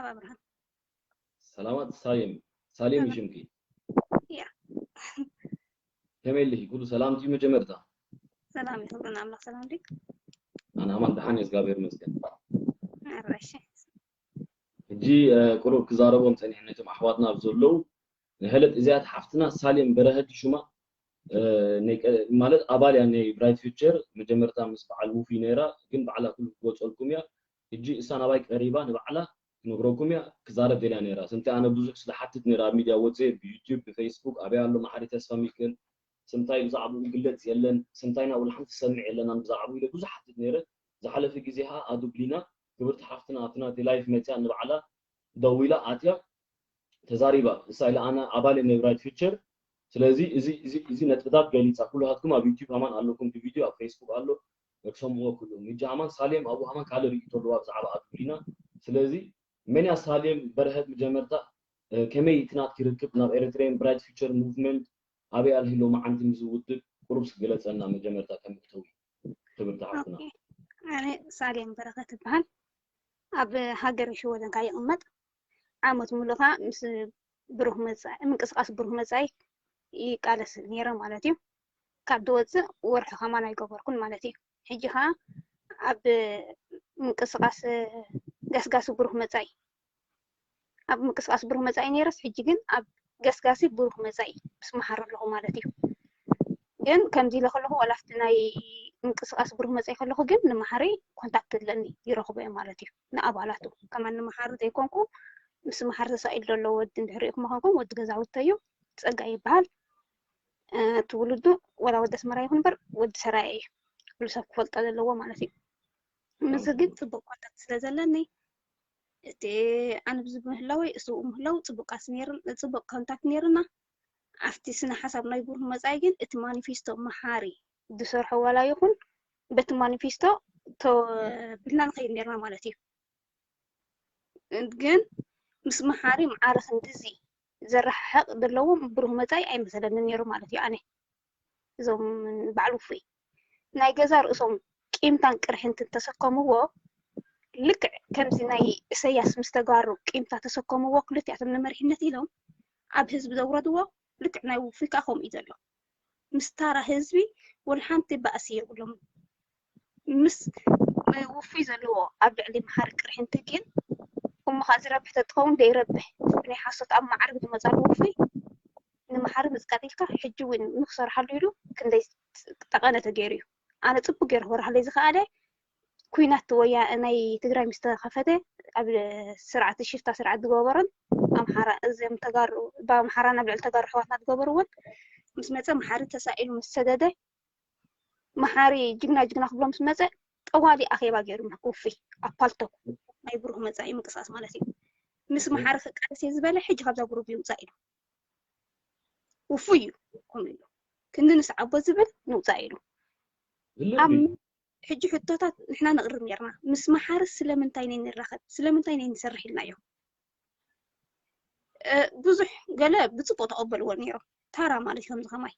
ኣብርሃም። ሰላማት ሳሌም። ሳሌም እዩ ሽምኪ። ያ። ከመይ ኣለኺ? ኩሉ ሰላም ድዩ? መጀመርታ ሰላም ይኹን፣ ኣምላኽ ሰላም ድዩ? ኣነ ኣማን ደሓን እየ፣ እግዚኣብሔር ይመስገን። ኣራሽ። ሕጂ ቁሩብ ክዛረቦም ጸኒሐ ነቶም ኣሕዋትና ኣብ ዘለዉ ንሀለት እዚኣት ሓፍትና ሳሌም በረሀ ድዩ ሽማ? ማለት ኣባል እያ ናይ ብራይት ፊውቸር። መጀመርታ ምስ በዓል ውፊ ነይራ፣ ግን ባዕላ ኩሉ ክትገልጸልኩም እያ። ሕጂ እሳ ናባይ ቀሪባ ንባዕላ ክነግረኩም እያ። ክዛረብ ደልያ ነይራ። ስንታይ ኣነ ብዙሕ ስለ ሓትት ነይራ ኣብ ሚድያ ወፅየ፣ ብዩቱብ፣ ብፌስቡክ፣ ኣበይ ኣሎ መሓሪ ተስፋ ሚካኤል፣ ስንታይ ብዛዕባኡ ይግለፅ የለን፣ ስንታይና ወላ ሓንቲ ትሰምዕ የለናን ብዛዕባኡ ኢለ ብዙሕ ሓትት ነይረ። ዝሓለፈ ግዜ ከዓ ኣዱብሊና ክብርቲ ሓፍትና ኣብቲ ናተይ ላይፍ መፅያ ንባዕላ ደዊላ ኣትያ ተዛሪባ። እሳ ኢላ ኣነ ኣባል ናይ ብራይት ፊውቸር። ስለዚ እዚ እዚ እዚ ነጥብታት ገሊፃ። ኩልሃትኩም ኣብ ዩቲዩብ ሃማን ኣለኩም፣ እቲ ቪድዮ ኣብ ፌስቡክ ኣሎ፣ ክሰምዕዎ ክእሉ። ምጃ ሃማን ሳሌም ኣብኡ ሃማን ካልእ ርእይቶ ኣለዋ ብዛዕባ ኣዱብሊና። ስለዚ መን እያ ሳሌም በርሀት? መጀመርታ ከመይ እቲ ናትኪ ርክብ ናብ ኤሪትሪያን ብራይት ፊውቸር ሙቭመንት ኣበይ ኣልሂ ሎማዓንቲ ምስ ውድብ ቁሩብ ስግለፀና መጀመርታ ከም መእተዊ ክብርቲ ሓፍትና። ኣነ ሳሌም በረኸት እበሃል። ኣብ ሃገረ ሽወደን ከኣ ይቕመጥ። ዓመት ሙሉእ ከኣ ምስ ብሩህ መጻኢ ምንቅስቃስ ብሩህ መጻኢ ይቃለስ ነይረ ማለት እዩ። ካብ ዝወፅእ ወርሒ ከማን ኣይገበርኩን ማለት እዩ። ሕጂ ከኣ ኣብ ምንቅስቃስ ገስጋሲ ብሩህ መጻኢ ኣብ ምንቅስቃስ ብሩህ መጻኢ ነይረስ ሕጂ ግን ኣብ ገስጋሲ ብሩህ መጻኢ ምስ መሃር ኣለኹ ማለት እዩ። ግን ከምዚ ኢለ ከለኹ ዋላ ኣብቲ ናይ ምንቅስቃስ ብሩህ መጻኢ ከለኹ ግን ንመሓሪ ኮንታክት ኣለኒ፣ ይረኽቦ እየ ማለት እዩ። ንኣባላቱ ከማን ንመሓሪ ዘይኮንኩ ምስ መሓሪ ተሳኢሉ ዘሎ ወዲ እንድሕር ርኢኹም ከንኩም ወዲ ገዛውተይ እዩ፣ ጸጋ ይበሃል። ትውልዱ ዋላ ወዲ ኣስመራ ይኹን እምበር ወዲ ሰራየ እዩ፣ ኩሉ ሰብ ክፈልጦ ዘለዎ ማለት እዩ። ምስ ግን ጽቡቅ ኮንታክት ስለ ዘለኒ እቲ ኣነ ብዚ ምህላወይ እሱ ምህላው ጽቡቅ ቃልሲ ነይሩ፣ ጽቡቅ ኮንታክት ነይሩና። ኣብቲ ስነ ሓሳብ ናይ ብሩህ መጻኢ ግን እቲ ማኒፌስቶ መሓሪ ዝሰርሖ ዋላ ይኹን በቲ ማኒፌስቶ ተብልና ንኸይድ ነርና ማለት እዩ። ግን ምስ መሓሪ ማዕረ ክንድዚ ዘረሓሕቕ ዘለዎም ብሩህ መጻኢ ኣይመሰለንን ነይሩ ማለት እዩ። ኣነ እዞም በዓል ውፉይ ናይ ገዛ ርእሶም ቂምታን ቅርሕንትን ተሰከምዎ። ልክዕ ከምዚ ናይ እሰያስ ምስ ተጋሩ ቂምታ ተሰከምዎ ክልቲኣቶም ንመሪሕነት ኢሎም ኣብ ህዝቢ ዘውረድዎ ልክዕ ናይ ውፉይ ከዓ ከምኡ እዩ ዘሎ። ምስ ታራ ህዝቢ ወላ ሓንቲ ባእሲ የብሎም። ምስ ውፉይ ዘለዎ ኣብ ልዕሊ መሓሪ ቅርሕንቲ ግን እሞ ከዓ ዝረብሕ ተትኸውን ዘይረብሕ ብናይ ሓሶት ኣብ ማዕርግ ዝመፃሉ ውፉይ ንመሓሪ ምፅቃጥ ኢልካ ሕጂ እውን ንክሰርሓሉ ኢሉ ክንደይ ጠቐነ ተገይሩ እዩ። ኣነ ፅቡቅ ገይሩ ክበርሃለይ ዝኸኣለ ኩናት ወያ ናይ ትግራይ ምስ ተኸፈተ ኣብ ስርዓት ሽፍታ ስርዓት ዝገበሮን ኣምሓራ እዚም ተጋሩ ብኣምሓራ ናብ ልዕሊ ተጋሩ ኣሕዋትና ዝገበርዎን ምስ መፀ መሓሪ ተሳኢሉ ምስ ሰደደ መሓሪ ጅግና ጅግና ክብሎ ምስ መፀ ጠዋሊ ኣኼባ ገይሩ ውፉይ ኣብ ፓልቶክ ናይ ብሩህ መፃኢ ምንቅስቃስ ማለት እዩ። ምስ መሓሪ ክቃለስ እየ ዝበለ ሕጂ ካብዛ ግሩፕ ይውፃእ ኢሉ ውፉይ እዩ። ከምኡ ኢሉ ክንዲ ንስዓቦ ዝብል ንውፃእ ኢሉ ኣብ ሕጂ ሕቶታት ንሕና ነቕርብ ነርና። ምስ መሓሪ ስለምንታይ ናይ ንራኸብ ስለምንታይ ናይ ንሰርሕ ኢልናዮ። ብዙሕ ገለ ብፅቡቅ ተቐበልዎ ነይሮም። ታራ ማለት እዩ ከምዚ ከማይ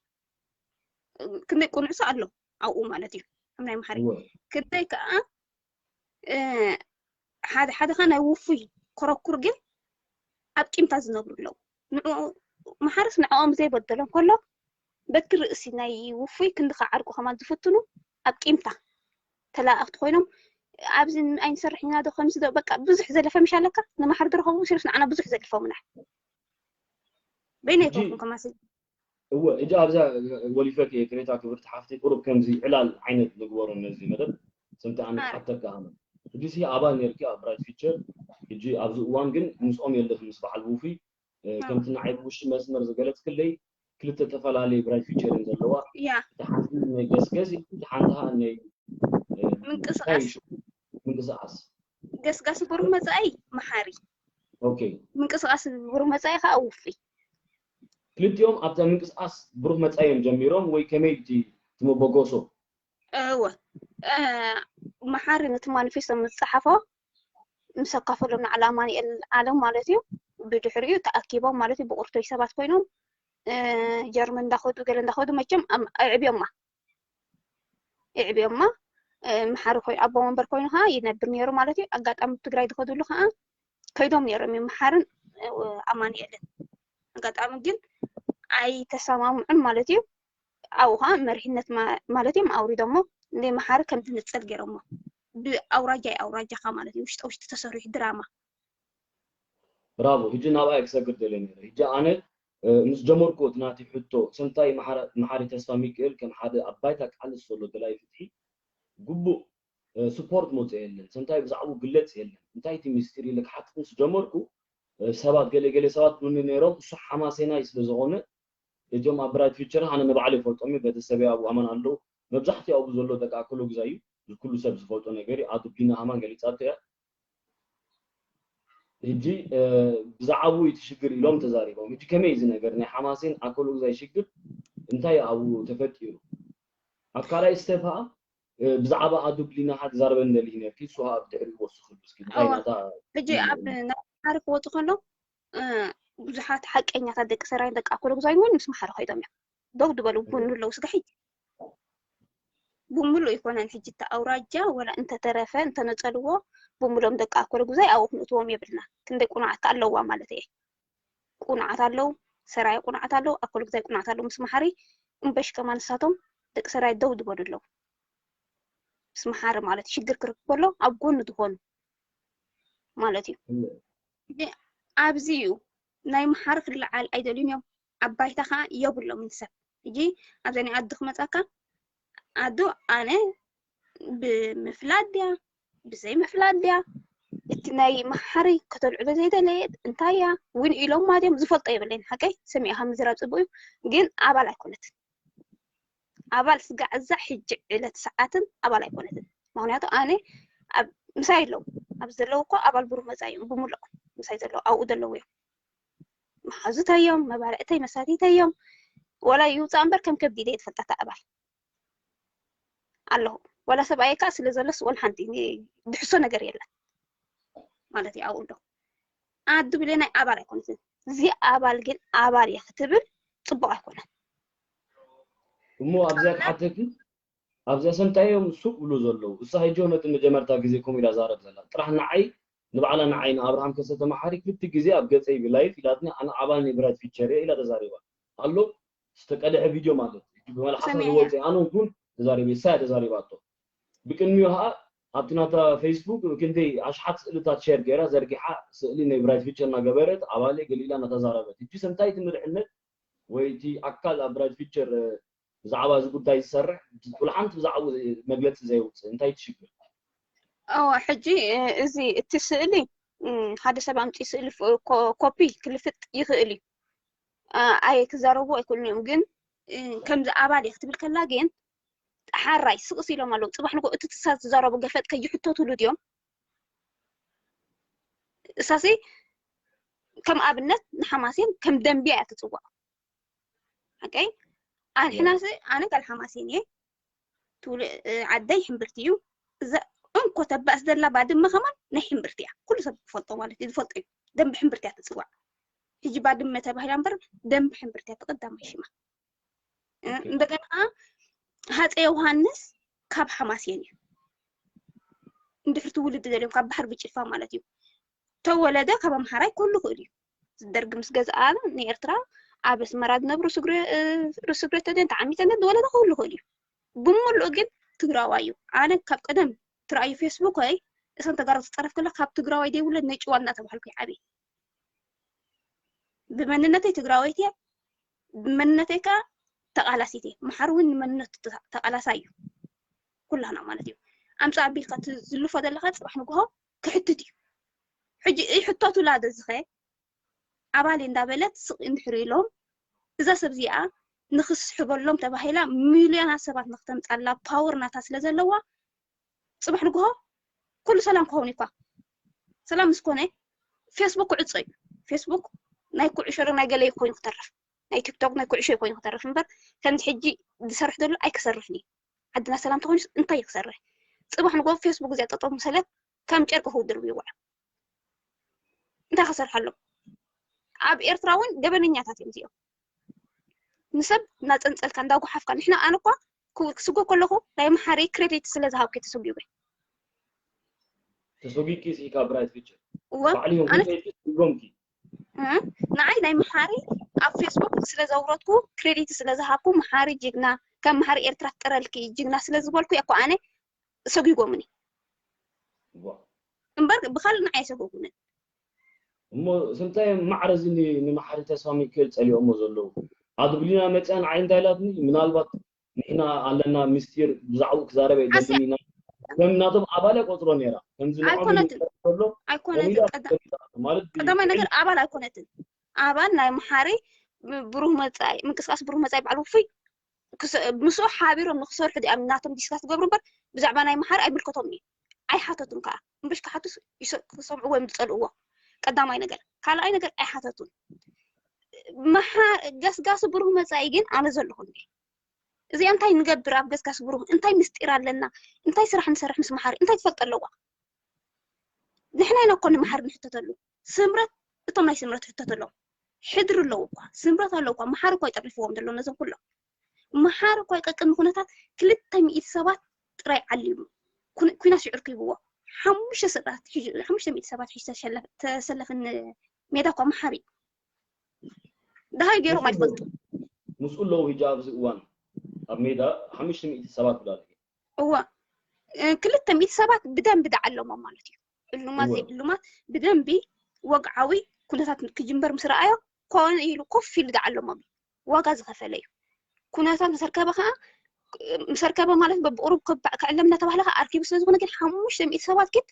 ክንደይ ቁኑዕ ሰ ኣሎ ኣብኡ ማለት እዩ ከም ናይ መሓሪ ክንደይ ከዓ ሓደ ሓደ ከ ናይ ውፉይ ኮረኩር ግን ኣብ ቂምታ ዝነብሩ ኣለዉ። ንዕኡ መሓርስ ንዕኦም ዘይበደሎም ከሎ በቲ ርእሲ ናይ ውፉይ ክንዲ ከዓርቁ ከማን ዝፍትኑ ኣብ ቂምታ ተላኣኽቲ ኮይኖም ኣብዚ ኣይንሰርሕ ኢና ዶ ከምዚ ዶ በቃ ብዙሕ ዘለፈ ምሽ ኣለካ ንመሓር ዝረኸቡ ሲርስ ንዓና ብዙሕ ዘልፎምና በይነይ ኮንኩም ከማሲ እወ እጂ ኣብዛ ወሊፈክ ኤክሬታ ክብርቲ ሓፍቲ ቁሩብ ከምዚ ዕላል ዓይነት ንግበሮ ነዚ መደብ ስምቲ ኣነ ሓተካ ኣነ ሕጂ ሲ ኣባል ነርኪ ኣብ ብራይት ፊቸር ሕጂ ኣብዚ እዋን ግን ምስኦም የለክ ምስ በዓል ውፊ ከምቲ ንዓይ ብውሽጢ መስመር ዝገለጽክለይ ክልተ ተፈላለየ ብራይት ፊቸር ዘለዋ ያ እቲ ሓንቲ ናይ ገስገስ እቲ ሓንቲ ሀ ናይ ምንቅስቃስ ምንቅስቃስ ገስጋሲ ብሩህ መጻኢ መሓሪ ኦኬ ምንቅስቃስ ብሩህ መጻኢ ከዓ ውፊ ክልቲኦም ኣብታ ምንቅስቃስ ብሩህ መጻኢ እዮም ጀሚሮም ወይ ከመይ እቲ ትመበገሶ እወ መሓሪ ነቲ ማኒፌስቶ ምስ ጸሓፎ ምስ ኣካፈሎም ንዓል ኣማኒኤል ዓለም ማለት እዩ ብድሕሪኡ ተኣኪቦም ማለት እዩ ብቁርቶይ ሰባት ኮይኖም ጀርመን እንዳኸዱ ገለ እንዳኸዱ መቸም ኣዕብዮማ የዕብዮማ መሓሪ ኮይኑ ኣቦ ወንበር ኮይኑ ከዓ ይነብር ነይሩ ማለት እዩ ኣጋጣሚ ትግራይ ዝኸድሉ ከዓ ከይዶም ነይሮም እዮም፣ መሓርን ኣማንኤልን። ኣጋጣሚ ግን ኣይተሰማምዑን ማለት እዩ። ኣብኡ ከዓ መሪሕነት ማለት እዮም ኣውሪዶሞ። እንደ መሓሪ ከም ትንፀል ገይሮሞ፣ ብኣውራጃ ኣውራጃኻ ማለት እዩ። ውሽጠ ውሽጢ ተሰሪሑ ድራማ። ብራቮ። ሕጂ ናብኣ ክሰግር ደለ ነረ። ሕጂ ኣነ ምስ ጀመርኩ እቲ ናቲ ሕቶ ሰምታይ መሓሪ ተስፋ ሚካኤል ከም ሓደ ኣብ ባይታ ቃልስ ዘሎ ደላይ ፍትሒ ግቡእ ስፖርት መውፅእ የለን። ሰምታይ ብዛዕባኡ ግለፅ የለን። እንታይ እቲ ሚስጢር ኢለ ክሓትት ምስ ጀመርኩ ሰባት ገለ ገለ ሰባት ብኒ ነይሮም። እሱ ሓማሴናይ ስለ ዝኾነ እዚኦም ኣብ ብራይት ፊቸር ኣነ ንባዕሉ ይፈልጦም እዩ። ቤተሰብ ኣብኡ ኣማን ኣለዉ። መብዛሕትኡ ኣብኡ ዘሎ ደቂ ኣኮሎጉዛይ እዩ። ዝኩሉ ሰብ ዝፈልጦ ነገር እዩ። ኣዱ ቢና ሃማን ገሊፃቶ እያ። ሕጂ ብዛዕባኡ እቲ ሽግር ኢሎም ተዛሪቦም። ሕጂ ከመይ እዚ ነገር ናይ ሓማሴን ኣኮሎጉዛይ ሽግር እንታይ ኣብኡ ተፈጢሩ? ኣብ ካልኣይ ስቴፕ ብዛዕባ ኣዱ ብሊና ሓ ትዛረበ እንደሊ ነርኪ እሱ ኣብ ድሕሪ ወስኽሉ እስኪ እንታይ ናታ ሕጂ ኣብ ናይ ሓሪ ክወጡ ከሎ ብዙሓት ሓቀኛታት ደቂ ሰራይ ደቂ ኣኮሎጉዛይ እውን ምስ መሓሪ ኮይዶም እዮም። ደው ዝበሉ እውን ኣለዉ። ስጋ ሕጂ ብምሉእ ይኮነን ሕጂ እቲ ኣውራጃ ወላ እንተተረፈ እንተነፀልዎ ብምሎም ደቂ ኣኮሎጉዛይ ኣብኡ ክንእትዎም የብልና። ክንደይ ቁኑዓት ኣለዋ ማለት እየ። ቁኑዓት ኣለዉ፣ ሰራየ ቁኑዓት ኣለዉ፣ ኣኮሎጉዛይ ቁኑዓት ኣለዉ። ምስ መሓሪ እምበሽ ከማን ንሳቶም ደቂ ሰራየ ደው ዝበሉ ኣለዉ። ምስ መሓሪ ማለት ሽግር ክርከብ ከሎ ኣብ ጎኑ ዝኾኑ ማለት እዩ። ኣብዚ እዩ ናይ መሓሪ ክለዓል ኣይደልዩን እዮም። ኣብ ባይታ ከዓ የብሎምን ሰብ። ሕጂ ኣብዛ ናይ ኣዱ ክመፃካ ኣዱ ኣነ ብምፍላጥ ድያ ብዘይ ምፍላጥ ድያ እቲ ናይ መሓሪ ከተልዕሎ ዘይደለየት እንታይ እያ እውን ኢሎም ማድዮም ዝፈልጦ የብለይን። ሓቀይ ሰሚዕካ ምዝራብ ፅቡቅ እዩ፣ ግን ኣባል ኣይኮነትን። ኣባል ስጋዕ እዛ ሕጂ ዕለት ሰዓትን ኣባል ኣይኮነትን። ምክንያቱ ኣነ ምሳይ ኣለዉ ኣብ ዘለዉ እኮ ኣባል ብሩህ መፃ እዮም ብምልኦም ምሳይ ዘለዉ ኣብኡ ዘለዉ እዮም። መሓዙተይ እዮም፣ መባልዕተይ መሳቲተይ እዮም። ወላ ይውፃእ እምበር ከም ከብዲ ኢለ እየ ዝፈልጣ እታ ኣባል ኣለኹ። ወላ ሰብኣየ ከዓ ስለ ዘሎስ ወላ ሓንቲ ድሕሶ ነገር የለን ማለት እዩ ኣብኡ ኣለኹ። ኣዱ ብለ ናይ ኣባል ኣይኮነትን። እዚ ኣባል ግን ኣባል እየ ክትብል ፅቡቅ ኣይኮነን። እሞ ኣብዚኣ ክሓተኪ ኣብዚኣ ሰምታዮም ሱቅ ብሉ ዘለዉ እሳ ሕጂ ነቲ መጀመርታ ግዜ ከምኡ ኢላ ዛረብ ዘላ ጥራሕ ንዓይ ንባዕላ ንዓይ ንኣብርሃም ከሰተ መሓሪ ክልተ ግዜ ኣብ ገጸይ ብላይፍ ኢላትኒ ኣነ ኣባል ናይ ብራይት ፊቸር እየ ኢላ ተዛሪባ ኣሎ ዝተቀደሐ ቪድዮ ማለት እዩ ብመልሓሳ ዝወፀ ኣነ እውን ተዛሪበ እሳ ተዛሪባቶ ብቅድሚኡ ከዓ ኣብቲ ናታ ፌስቡክ ክንደይ ኣሽሓት ስእልታት ሸር ገይራ ዘርጊሓ ስእሊ ናይ ብራይት ፊቸር እናገበረት ኣባለ ገሊላ እናተዛረበት እጅ ሰምታይ እቲ ምርሕነት ወይ እቲ ኣካል ኣብ ብራይት ፊቸር ብዛዕባ እዚ ጉዳይ ዝሰርሕ ብሓንቲ ብዛዕባ መግለፂ ዘየውፅእ እንታይ ትሽግር? እወ ሕጂ እዚ እቲ ስእሊ ሓደ ሰብ ኣምፂ ስእሊ ኮፒ ክልፍጥ ይኽእል እዩ። ኣየ ክዛረቡ ኣይክእሉን እዮም ግን ከምዚ ኣባል እየ ክትብል ከላ ግን ሓራይ ስቕስ ኢሎም ኣለዉ ፅባሕ ንጎ እቲ ትሳ ዝዛረቡ ገፈጥ ከይሕተቱሉ ድዮም? እሳሲ ከም ኣብነት ንሓማሴን ከም ደንብያ እያ ትፅዋዕ። ሓቀይ ኣንሕናሲ ኣነ ጋል ሓማሴን እየ ትውል ዓደይ ሕምብርቲ እዩ። እዛ እንኮ ተባእስ ዘላ ባድመ ከማን ናይ ሕምብርቲ እያ። ኩሉ ሰብ ዝፈልጦ ማለት እዩ ዝፈልጦ እዩ። ደንብ ሕምብርቲ እያ ትፅዋዕ። ሕጂ ባድመ ተባሂላ እምበር ደንብ ሕምብርቲ እያ ተቀዳማይ ሽማ። እንደገና ከዓ ሃፀ ዮሃንስ ካብ ሓማሴን እዩ። እንድሕር ትውልዲ ዘልዮም ካብ ባሕር ብጭልፋ ማለት እዩ። ተወለደ ካብ ኣምሓራይ ኩሉ ክእል እዩ። ደርግ ምስ ገዝኣ ንኤርትራ ኣብ ኣስመራ ዝነብሩ ርሱግሬ ተደን ተዓሚተን ዝወለደ ክህሉ ክእል እዩ። ብምሉእ ግን ትግራዋይ እዩ። ኣነ ካብ ቀደም ትርኣዩ ፌስቡክ ወይ እሰን ተጋሩ ትፀረፍ ከላ ካብ ትግራዋይ ደይውለድ ናይ ጭዋ እናተባሃልኩ ይዓብየ። ብመንነተይ ትግራወይቲ እየ። ብመንነተይ ከዓ ተቃላሲት እየ። መሓር እውን ንመንነቱ ተቃላሳይ እዩ። ኩላና ማለት እዩ። ኣምፃ ኣቢልካ ዝልፎ ዘለካ ፅባሕ ንግሆ ክሕትት እዩ። ሕጂ ይሕተቱላ ደዝኸ ኣባል እንዳበለት ስቕ እንድሕር ኢሎም እዛ ሰብ እዚኣ ንክስሕበሎም ተባሂላ ሚልዮናት ሰባት ንክተምፃላ ፓወር ናታ ስለ ዘለዋ ፅባሕ ንግሆ ኩሉ ሰላም ክኸውን እኳ ሰላም ምስ ኮነ ፌስቡክ ክዕፆ እዩ። ፌስቡክ ናይ ኩዕሾ ናይ ገለ ኮይኑ ክተርፍ ናይ ቲክቶክ ናይ ኩዕሾ ኮይኑ ክተርፍ እምበር ከምዚ ሕጂ ዝሰርሕ ዘሎ ኣይክሰርሕን እዩ። ዓድና ሰላም ተኮይኑስ እንታይ ክሰርሕ? ፅባሕ ንጎ ፌስቡክ እዚኣ ጠጠው ምሰለት ከም ጨርቂ ክውድር ይውዕል። እንታይ ክሰርሐሎም? ኣብ ኤርትራ እውን ገበነኛታት እዮም እዚኦም። ንሰብ እናፀንፀልካ እንዳጓሓፍካ ንሕና ኣነ እኳ ክስጎ ከለኹ ናይ መሓሪ ክሬዲት ስለ ዝሃብኩ ተሰጒበ። ተሰጒግኪ ሲ ካብ ብራይት ፊቸር እወ ባዕሊ ዮም ኣነ ኮንተንት ይጎምኪ እ፣ ንዓይ ናይ መሓሪ ኣብ ፌስቡክ ስለ ዘውረድኩ ክሬዲት ስለ ዝሃብኩ መሓሪ ጅግና ከም መሓሪ ኤርትራ ፍጠረልኪ ጅግና ስለ ዝበልኩ እኮ ኣነ ሰጒጎምኒ ዋ እምበር ብካልእ ንዓይ ኣይሰጎጉንን። እሞ ስንታይ ማዕረ እዚ ን- ንመሓሪ ተስፋ ሚካኤል ጸሊኦሞ ዘለዉ ኣድብሊና መጽያ ንዓይ እንታይ ኢላትኒ ምናልባት ንሕና ኣለና ምስጢር ብዛዕባኡ ክዛረብ ሓስያ ኣይደልን ኢና ከም ናቶም ኣባል ቆጽሮ ነይራ ከምዚ ንዖም ኢሉ ኣይኮነትን ይቀርብ ዘሎ ኣይኮነትን ኮሚላ ቀዳ ተፈሊጣ ማለት ቀዳማይ ብልዕሊ ነገር ኣባል ኣይኮነትን። ኣባል ናይ መሓሪ ብሩህ መጻኢ ምንቅስቃስ ብሩህ መጻኢ በዓል ውፉይ ክስ- ምስኡ ሓቢሮም ንክሰርሑ ዲኣም ናቶም ዲስካስ ትገብሩ እምበር ብዛዕባ ናይ መሓሪ ኣይምልከቶም እዩ ኣይሓተቱን ከዓ እምበሽ ክሓቱስ ይሰ- ክሰምዕዎ እዮም ዝጸልእዎ። ቀዳማይ ነገር ካልኣይ ነገር ኣይሓተቱን። መሓ- ገስጋሲ ብሩህ መጻኢ ግን ኣነ ዘለኹ እንዴ እዚኣ እንታይ ንገብር ኣብ ገስጋሲ ብሩህ እንታይ ምስጢር ኣለና እንታይ ስራሕ ንሰርሕ ምስ መሓሪ እንታይ ትፈልጦ ኣለዋ። ንሕና ኢና እኮ ንመሓሪ ንሕተተሉ ስምረት እቶም ናይ ስምረት ሕተተሎም ሕድሪ ኣለዉ እኳ ስምረት ኣለዉ እኳ መሓሪ እኳ ይጠርንፍዎም ዘሎ ነዞም ኩሎም መሓሪ እኳ ቀቅሚ ኩነታት ክልተ ሚእቲ ሰባት ጥራይ ዓሊሙ ኩን- ኩናት ሽዑር ክህብዎ ሓሙሽተ ሰባት ሒዙ- ሓሙሽተ ሚእቲ ሰባት ሒዙ ተሸለፍ- ተሰለፍን ሜዳ እኳ መሓሪ ደሃይ ገይሮም ኣይፈልጡ ምስኡ ኣለዉ ሕጂ ኣብዚ እዋን ኣብ ሜዳ ሓሙሽተ ሚእቲ ሰባት ብላለ እዋ እ፣ ክልተ ሚእቲ ሰባት ብደንቢ ደዓሎሞም ማለት እዩ። ዕሉማት እወ ዘይዕሉማት ብደንቢ ወግዓዊ ኩነታት ክጅምበር ምስ ረኣዮ ኮነ ኢሉ ኮፍ ኢሉ ደዓሎሞም እዩ። ዋጋ ዝኸፈለ እዩ። ኩነታት ምስ ኣርከበ ከዓ ምስ ኣርከበ ማለት በብቁሩብ ክባ- ክዕለም እናተባህለ ከዓ ኣርኪቡ ስለ ዝኾነ ግን ሓሙሽተ ሚእቲ ሰባት ግን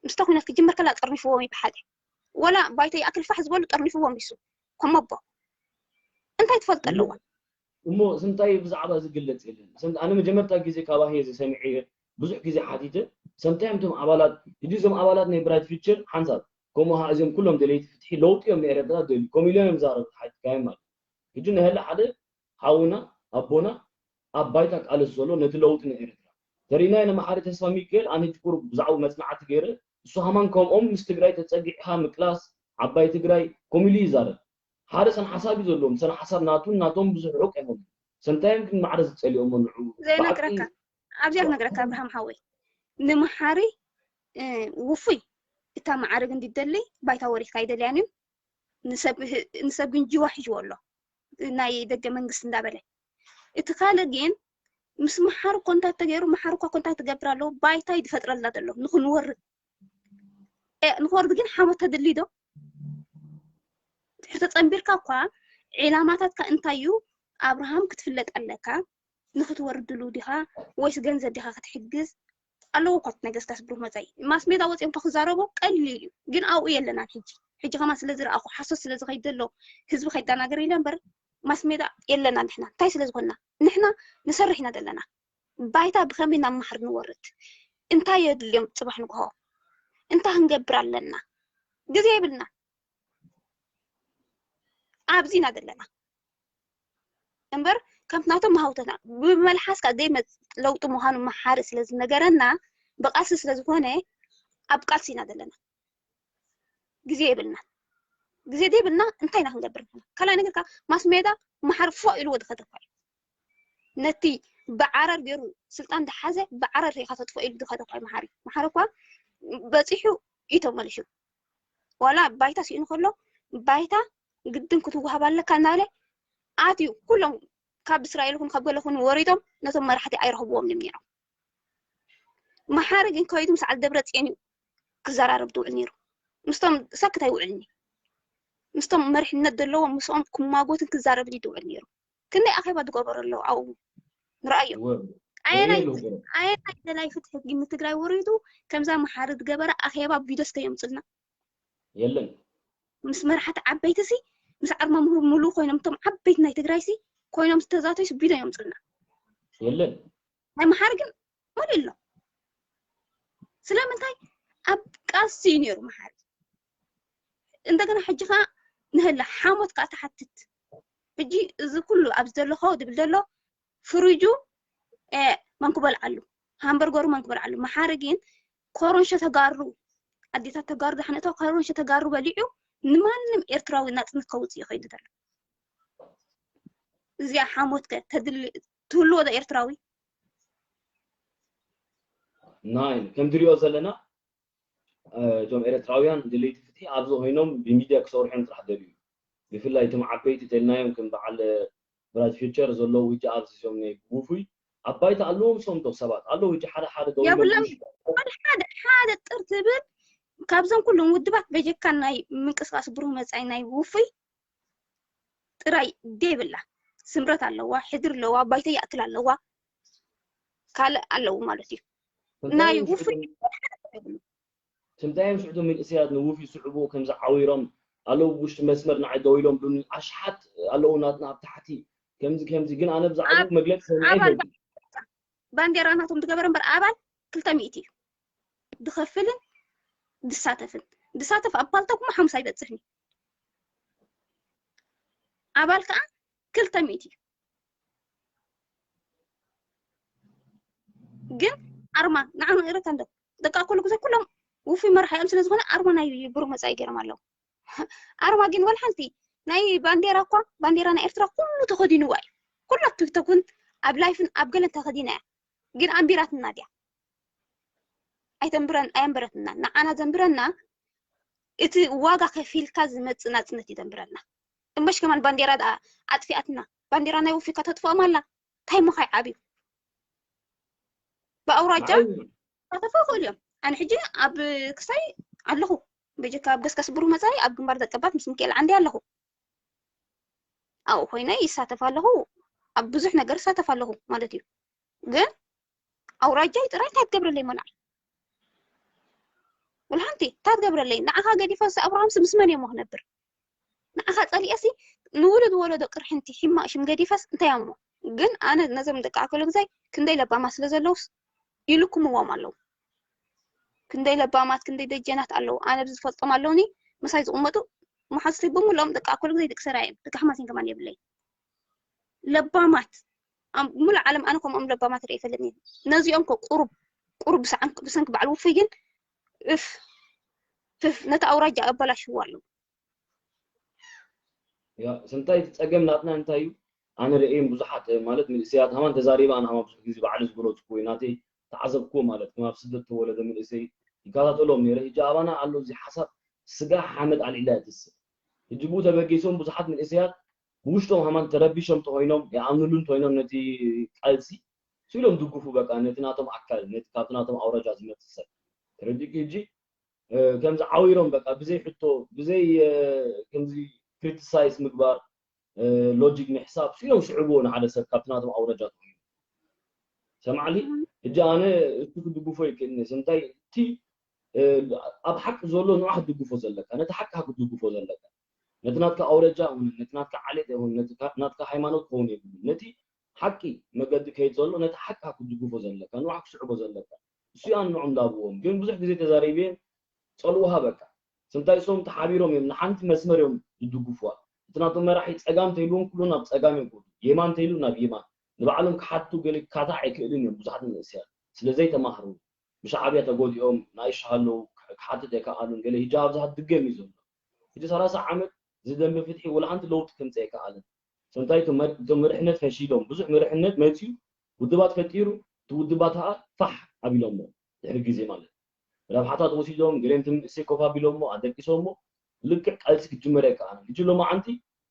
ምስታ ኩነት ክጅመር ከላ ጠርኒፍዎም እዩ ብሓደ ወላ ባይቶ ይኣክል ፋሕ ዝበሉ ጠርኒፍዎም ይሱ ከመቦ እንታይ ትፈልጥ ኣለዋ እሞ ስንታይ ብዛዕባ ዝግለጽ የለን። ሰም- ኣነ መጀመርታ ግዜ ካባህ እየ ዝሰምዕ እየ ብዙሕ ግዜ ሓቲተ ሰምታይ እዮም እቶም ኣባላት ሕጂ እዞም ኣባላት ናይ ብራይት ፊቸር ሓንሳብ ከምኡ ኸዓ እዚኦም ኩሎም ደለይቲ ፍትሒ ለውጢ እዮም ንኤረትራ ደልዩ ከምኡ ኢሎም እዮም ዛረቡ ተሓቲትካዮም ማለት እዩ። ሕጂ ንሀለ ሓደ ሓውና ኣቦና ኣብ ባይታ ቃለስ ዘሎ ነቲ ለውጢ ንኤረትራ ተሪናዮ ንመሓሪ ተስፋ ሚካኤል ኣነ ሕጂ ቁሩብ ብዛዕባኡ መጽናዕቲ ገይረ እሱ ሃማን ከምኦም ምስ ትግራይ ተጸጊዕኻ ምቅላስ ዓባይ ትግራይ ከምኡ ኢሉ ይዛረብ። ሓደ ሰን ሓሳብ እዩ ዘለዎም ሰን ሓሳብ ናቱን ናቶም ብዙሕ ሩቅ ኣይኮኑን ሰንታዮም ግን ማዕረ ዝጸሊኦሞ ንዑ ዘይነግረካ ኣብዚኣ ክነግረካ ኣብርሃም ሓወይ ንምሓሪ እ፣ ውፉይ እታ መዓርግ እንዲደሊ ባይታ ወሪድካ ኣይደልያን እዩ ንሰብ ህ- ንሰብ ግን ጅዋ ሒጅዎ ኣሎ ናይ ደገ መንግስቲ እንዳበለ እቲ ካልእ ግን ምስ መሓሪ ኮንታክት ተገይሩ መሓሪ እኳ ኮንታክት ትገብር ኣለዉ ባይታ ይፈጥረልና ዘሎ ንክንወርድ እ፣ ንክወርድ ግን ሓሞት ተድሊ ዶ ተጸንቢርካ እኳ ዒላማታትካ እንታይ እዩ ኣብርሃም ክትፍለጥ ኣለካ ንክትወርድሉ ዲኻ ወይስ ገንዘብ ዲኻ ክትሕግዝ ኣለዎ እኳ እቲ ነገስታት ብሩህ መጻኢ ማስ ሜዳ ወፂኦም እኳ ክዛረቦ ቀሊል እዩ ግን ኣብኡ የለናን ሕጂ ሕጂ ከማ ስለ ዝረኣኹ ሓሶት ስለ ዝኸይድ ዘሎ ህዝቢ ከይዳናገር ኢለ እምበር ማስ ሜዳ የለና ንሕና እንታይ ስለ ዝኾንና ንሕና ንሰርሕ ኢና ዘለና ባይታ ብኸመይ ናብ ማሕር ንወርድ እንታይ የድልዮም ፅባሕ ንግሆ እንታይ ክንገብር ኣለና ግዜ የብልና ኣብዚ ኢና ዘለና እምበር ከምቲ ናቶም መሃውተና ብመልሓስካ ዘይመፅ ለውጢ ምዃኑ መሓሪ ስለ ዝነገረና ብቃልሲ ስለ ዝኾነ ኣብ ቃልሲ ኢና ዘለና ግዜ የብልና ግዜ ዘይብልና እንታይ ኢና ክንገብር ንሕና ካልኣይ ነገር ከዓ ማስ ሜዳ መሓሪ ፎ ኢልዎ ዝኸተኳ እዩ ነቲ ብዓረር ገይሩ ስልጣን ዝሓዘ ብዓረር ሪኢኻ ተጥፎ ኢሉ ዝኸተኳ እዩ መሓሪ መሓሪ እኳ በፂሑ እዩ ተመሊሹ ዋላ ባይታ ስኢኑ ከሎ ባይታ ግድን ክትወሃብ ኣለካ እናበለ ኣትዩ ኩሎም ካብ እስራኤል ይኹን ካብ ገለ ይኹን ወሪዶም ነቶም መራሕቲ ኣይረኽብዎም እዮም ነይሮም መሓሪ ግን ከይዱ ምስ ዓል ደብረ ፅዮን እዩ ክዘራረብ ዝውዕል ነይሩ ምስቶም ሰክት ኣይውዕልን እዩ ምስቶም መሪሕነት ዘለዎም ምስኦም ክማጎትን ክዛረብን እዩ ዝውዕል ነይሩ ክንደይ ኣኼባ ዝገበሩ ኣለዉ ኣብኡ ንረኣዮም ኣየናይ ኣየናይ ደላይ ፍትሒ ግን ንትግራይ ወሪዱ ከምዛ መሓሪ ዝገበረ ኣኼባ ቪድዮ እስከ የምፅልና የለን ምስ መራሕቲ ዓበይቲ ሲ ምስ ዓርማ ምሉ ኮይኖም እቶም ዓበይቲ ናይ ትግራይ ሲ ኮይኖም ዝተዛተዩ ሲ ቪድዮ የምፅልና የለን ናይ መሓሪ ግን ሙሉ ኣሎ ስለምንታይ ኣብ ቃልሲ እዩ ነይሩ መሓሪ እንደገና ሕጂ ከዓ ንህላ ሓሞት ከዓ ተሓትት ሕጂ እዚ ኩሉ ኣብዚ ዘሎ ከው ድብል ዘሎ ፍርጁ መን ክበልዓሉ ሃምበርገሩ መን ክበልዓሉ መሓሪ ግን ኮሮንሾ ተጋሩ ኣዴታት ተጋሩ ዳሕነቶ ኮሮንሾ ተጋሩ በሊዑ ንማንም ኤርትራዊ ናፅነት ከውፅእ ይኸይዱ ዘሎ እዚኣ ሓሞትከ ተድሊ ትህልዎ ዶ ኤርትራዊ ናይ ከም ትሪኦ ዘለና እቶም ኤርትራውያን ደለይቲ ፍትሒ ኣብዚ ኮይኖም ብሚድያ ክሰርሑ እዮም ጥራሕ ደልዩ። ብፍላይ እቶም ዓበይቲ ተልናዮም ከም በዓል ብራይት ፊውቸር ዘለዉ ሕጂ ኣብዚ እዮም ናይ ውፉይ ኣብ ባይታ ኣለዎም። ሰምቶ ሰባት ኣለዉ ሕጂ ሓደ ሓደ ደው ኢሎም የብሎም። ሓደ ሓደ ሓደ ጥር ትብል ካብዞም ኩሎም ውድባት በጀካ ናይ ምንቅስቃስ ብሩህ መጻኢ ናይ ውፉይ ጥራይ ደይብላ። ስምረት ኣለዋ፣ ሕድር ኣለዋ፣ ባይታ ይኣክል ኣለዋ፣ ካልእ ኣለዉ ማለት እዩ። ናይ ውፉይ ስምታዮም ሽዕቶ መንእሰያት ንውፍ ይስዕቡ ከምዚ ዓዊሮም ኣለዉ ውሽጢ መስመር ንዓይ ደው ኢሎም ብሉኒ ኣሽሓት ኣለዉ ናትና ኣብ ታሕቲ ከምዚ ከምዚ ግን ኣነ ብዛዕባ መግለፂ ሰሚዐ ኣባል ባንዴራ ናቶም ዝገበረ እምበር ኣባል ክልተ ሚእቲ እዩ ዝኸፍልን ዝሳተፍን ዝሳተፍ ኣብ ፓልቶክ እሞ ሓሙሳ ይበፅሕን እዩ ኣባል ከዓ ክልተ ሚእቲ እዩ ግን ኣርማ ንዓኑ ንእረታ እንዶ ደቂ ኣኮሉ ግዜ ኩሎም ውፉይ መራሓ እዮም ስለ ዝኾነ ኣርማ ናይ ብሩህ መፃኢ ገይሮም ኣለዉ ኣርማ ግን ወላ ሓንቲ ናይ ባንዴራ እኳ ባንዴራ ናይ ኤርትራ ኩሉ ተኸዲንዋ እዩ ኩሉ ኣብ ቲክቶክን ኣብ ላይፍን ኣብ ገለን ተኸዲና እያ ግን ኣንቢራትና ድያ ኣይተንብረን ኣየንበረትና ንዓና ዘንብረና እቲ ዋጋ ከፊልካ ዝመፅእ ናፅነት እዩ ዘንብረና እምበሽ ከማን ባንዴራ ደኣ ኣጥፊኣትና ባንዴራ ናይ ውፊ ከተጥፍኦም ኣላ እንታይ ምኻይ ዓብዩ ብኣውራጃ ሳተፈ ይኽእሉ እዮም ኣነ ሕጂ ኣብ ክሳይ ኣለኹ በጀካ ኣብ ገስጋስ ብሩህ መፃኢ ኣብ ግንባር ደቀባት ምስ ሚካኤል ዓንዲ ኣለኹ ኣብኡ ኮይነ ይሳተፍ ኣለኹ ኣብ ብዙሕ ነገር ይሳተፍ ኣለኹ ማለት እዩ ግን ኣውራጃይ ጥራይ እንታይ ትገብረለይ መናዕ ወላ ሓንቲ እንታይ ትገብረለይ ንዓኻ ገዲፈ ሲ ኣብርሃምሲ ምስ መን እየሞ ክነብር ንዓኻ ፀሊኤሲ ንውሉድ ወለዶ ቅርሕንቲ ሒማቅ ሽም ገዲፈስ እንታይ እሞ ግን ኣነ ነዞም ደቂ ኣከለ ግዛይ ክንደይ ለባማ ስለ ዘለውስ ይልኩምዎም ኣለዉ ክንደይ ለባማት ክንደይ ደጀናት ኣለዉ ኣነ ብዝፈልጦም ኣለውኒ ምሳይ ዝቕመጡ መሓዝቲ ብምሎም ደቂ ኣኮል ግዜ ደቂ ሰራይ እዮም ደቂ ሓማሴን ከማን የብለይ ለባማት ሙሉ ዓለም ኣነ ከምኦም ለባማት ርኢ ይፈልጥኒ ነዚኦም ኮ ቁሩብ ቁሩብ ብሰንኪ በዓል ውፉይ ግን እፍ ፍፍ ነቲ ኣውራጃ ኣበላሽዎ ኣለዉ ስንታይ እቲ ፀገም ናትና እንታይ እዩ ኣነ ርእየን ብዙሓት ማለት መንእሰያት ሃማን ተዛሪባ ኣነ ሃማ ብዙሕ ግዜ ባዕሊ ዝገለፅኩ ወይ ናተይ ተዓዘብኩዎ ማለት ከም ኣብ ስደት ተወለደ መንእሰይ ይከታተሎም ነይረ ሕጂ ኣባና ኣሎ እዚ ሓሳብ ስጋ ሓመድ ኣልዒላ እያ ትስእ ሕጂ ብኡ ተበጊሶም ብዙሓት መንእሰያት ብውሽጦም ሃማን ተረቢሾም ተኮይኖም ይኣምንሉ እንተኮይኖም ነቲ ቃልሲ ስኢሎም ድግፉ በቃ ነቲ ናቶም ኣካል ነቲ ካብቲ ናቶም ኣውራጃ ዝመፅእ ሰብ ተረዲእኪ ሕጂ ከምዚ ዓዊሮም በቃ ብዘይ ሕቶ ብዘይ ከምዚ ክሪቲሳይዝ ምግባር ሎጂክ ምሕሳብ ስኢሎም ስዕብዎ ንሓደ ሰብ ካብቲ ናቶም ኣውረጃ ተኮይኑ ሰማዕሊ ሕጂ ኣነ እሱ ክድግፎ ይክእልኒ እንታይ እቲ ኣብ ሓቂ ዘሎ ንዓ ክትድግፎ ዘለካ ነቲ ሓቂ ክትድግፎ ዘለካ ነቲ ናትካ ኣውረጃ ይኹን ነቲ ናትካ ዓሌት ይኹን ነቲ ናትካ ሃይማኖት ክኸውን የብሉ ነቲ ሓቂ መገዲ ከይድ ዘሎ ነቲ ሓቂ ክትድግፎ ዘለካ ንዓ ክስዕቦ ዘለካ እሱ ያን ንዑም ዳብዎም ግን ብዙሕ ግዜ ተዛሪብየ ጸልውሃ በቃ ስንታይ እሶም ተሓቢሮም እዮም ንሓንቲ መስመር እዮም ዝድግፍዋ እቲ ናቶም መራሒ ጸጋም ተይልዎም ኩሉ ናብ ጸጋም እዮም ክወዱ የማን ተይሉ ናብ የማን ንባዕሎም ክሓቱ ገለ ክካታዕ ኣይክእልን እዮም ብዙሓት መንእሰያት ስለ ዘይተማህሩ ብሻዕብያ ተጎዲኦም ንኣይሻ ኣለዉ ክሓትት ኣይከኣሉን ገለ ሂጂ ኣብዛ ክትድገም እዩ ዘሎ ሕጂ ሰላሳ ዓመት ዝደንበ ፍትሒ ወላ ሓንቲ ለውጢ ከምፀ ኣይከኣልን ሰንታይ እቶም መርሕነት ፈሺሎም ብዙሕ መርሕነት መፅዩ ውድባት ፈጢሩ እቲ ውድባት ከዓ ፋሕ ኣቢሎሞ ድሕሪ ግዜ ማለት ረብሓታት ወሲዶም ገሌም ትምእሰይ ኮፍ ኣቢሎሞ ኣደቂሶሞ ልክዕ ቃልሲ ክጅመር ኣይከኣልን ሕጂ ሎማዓንቲ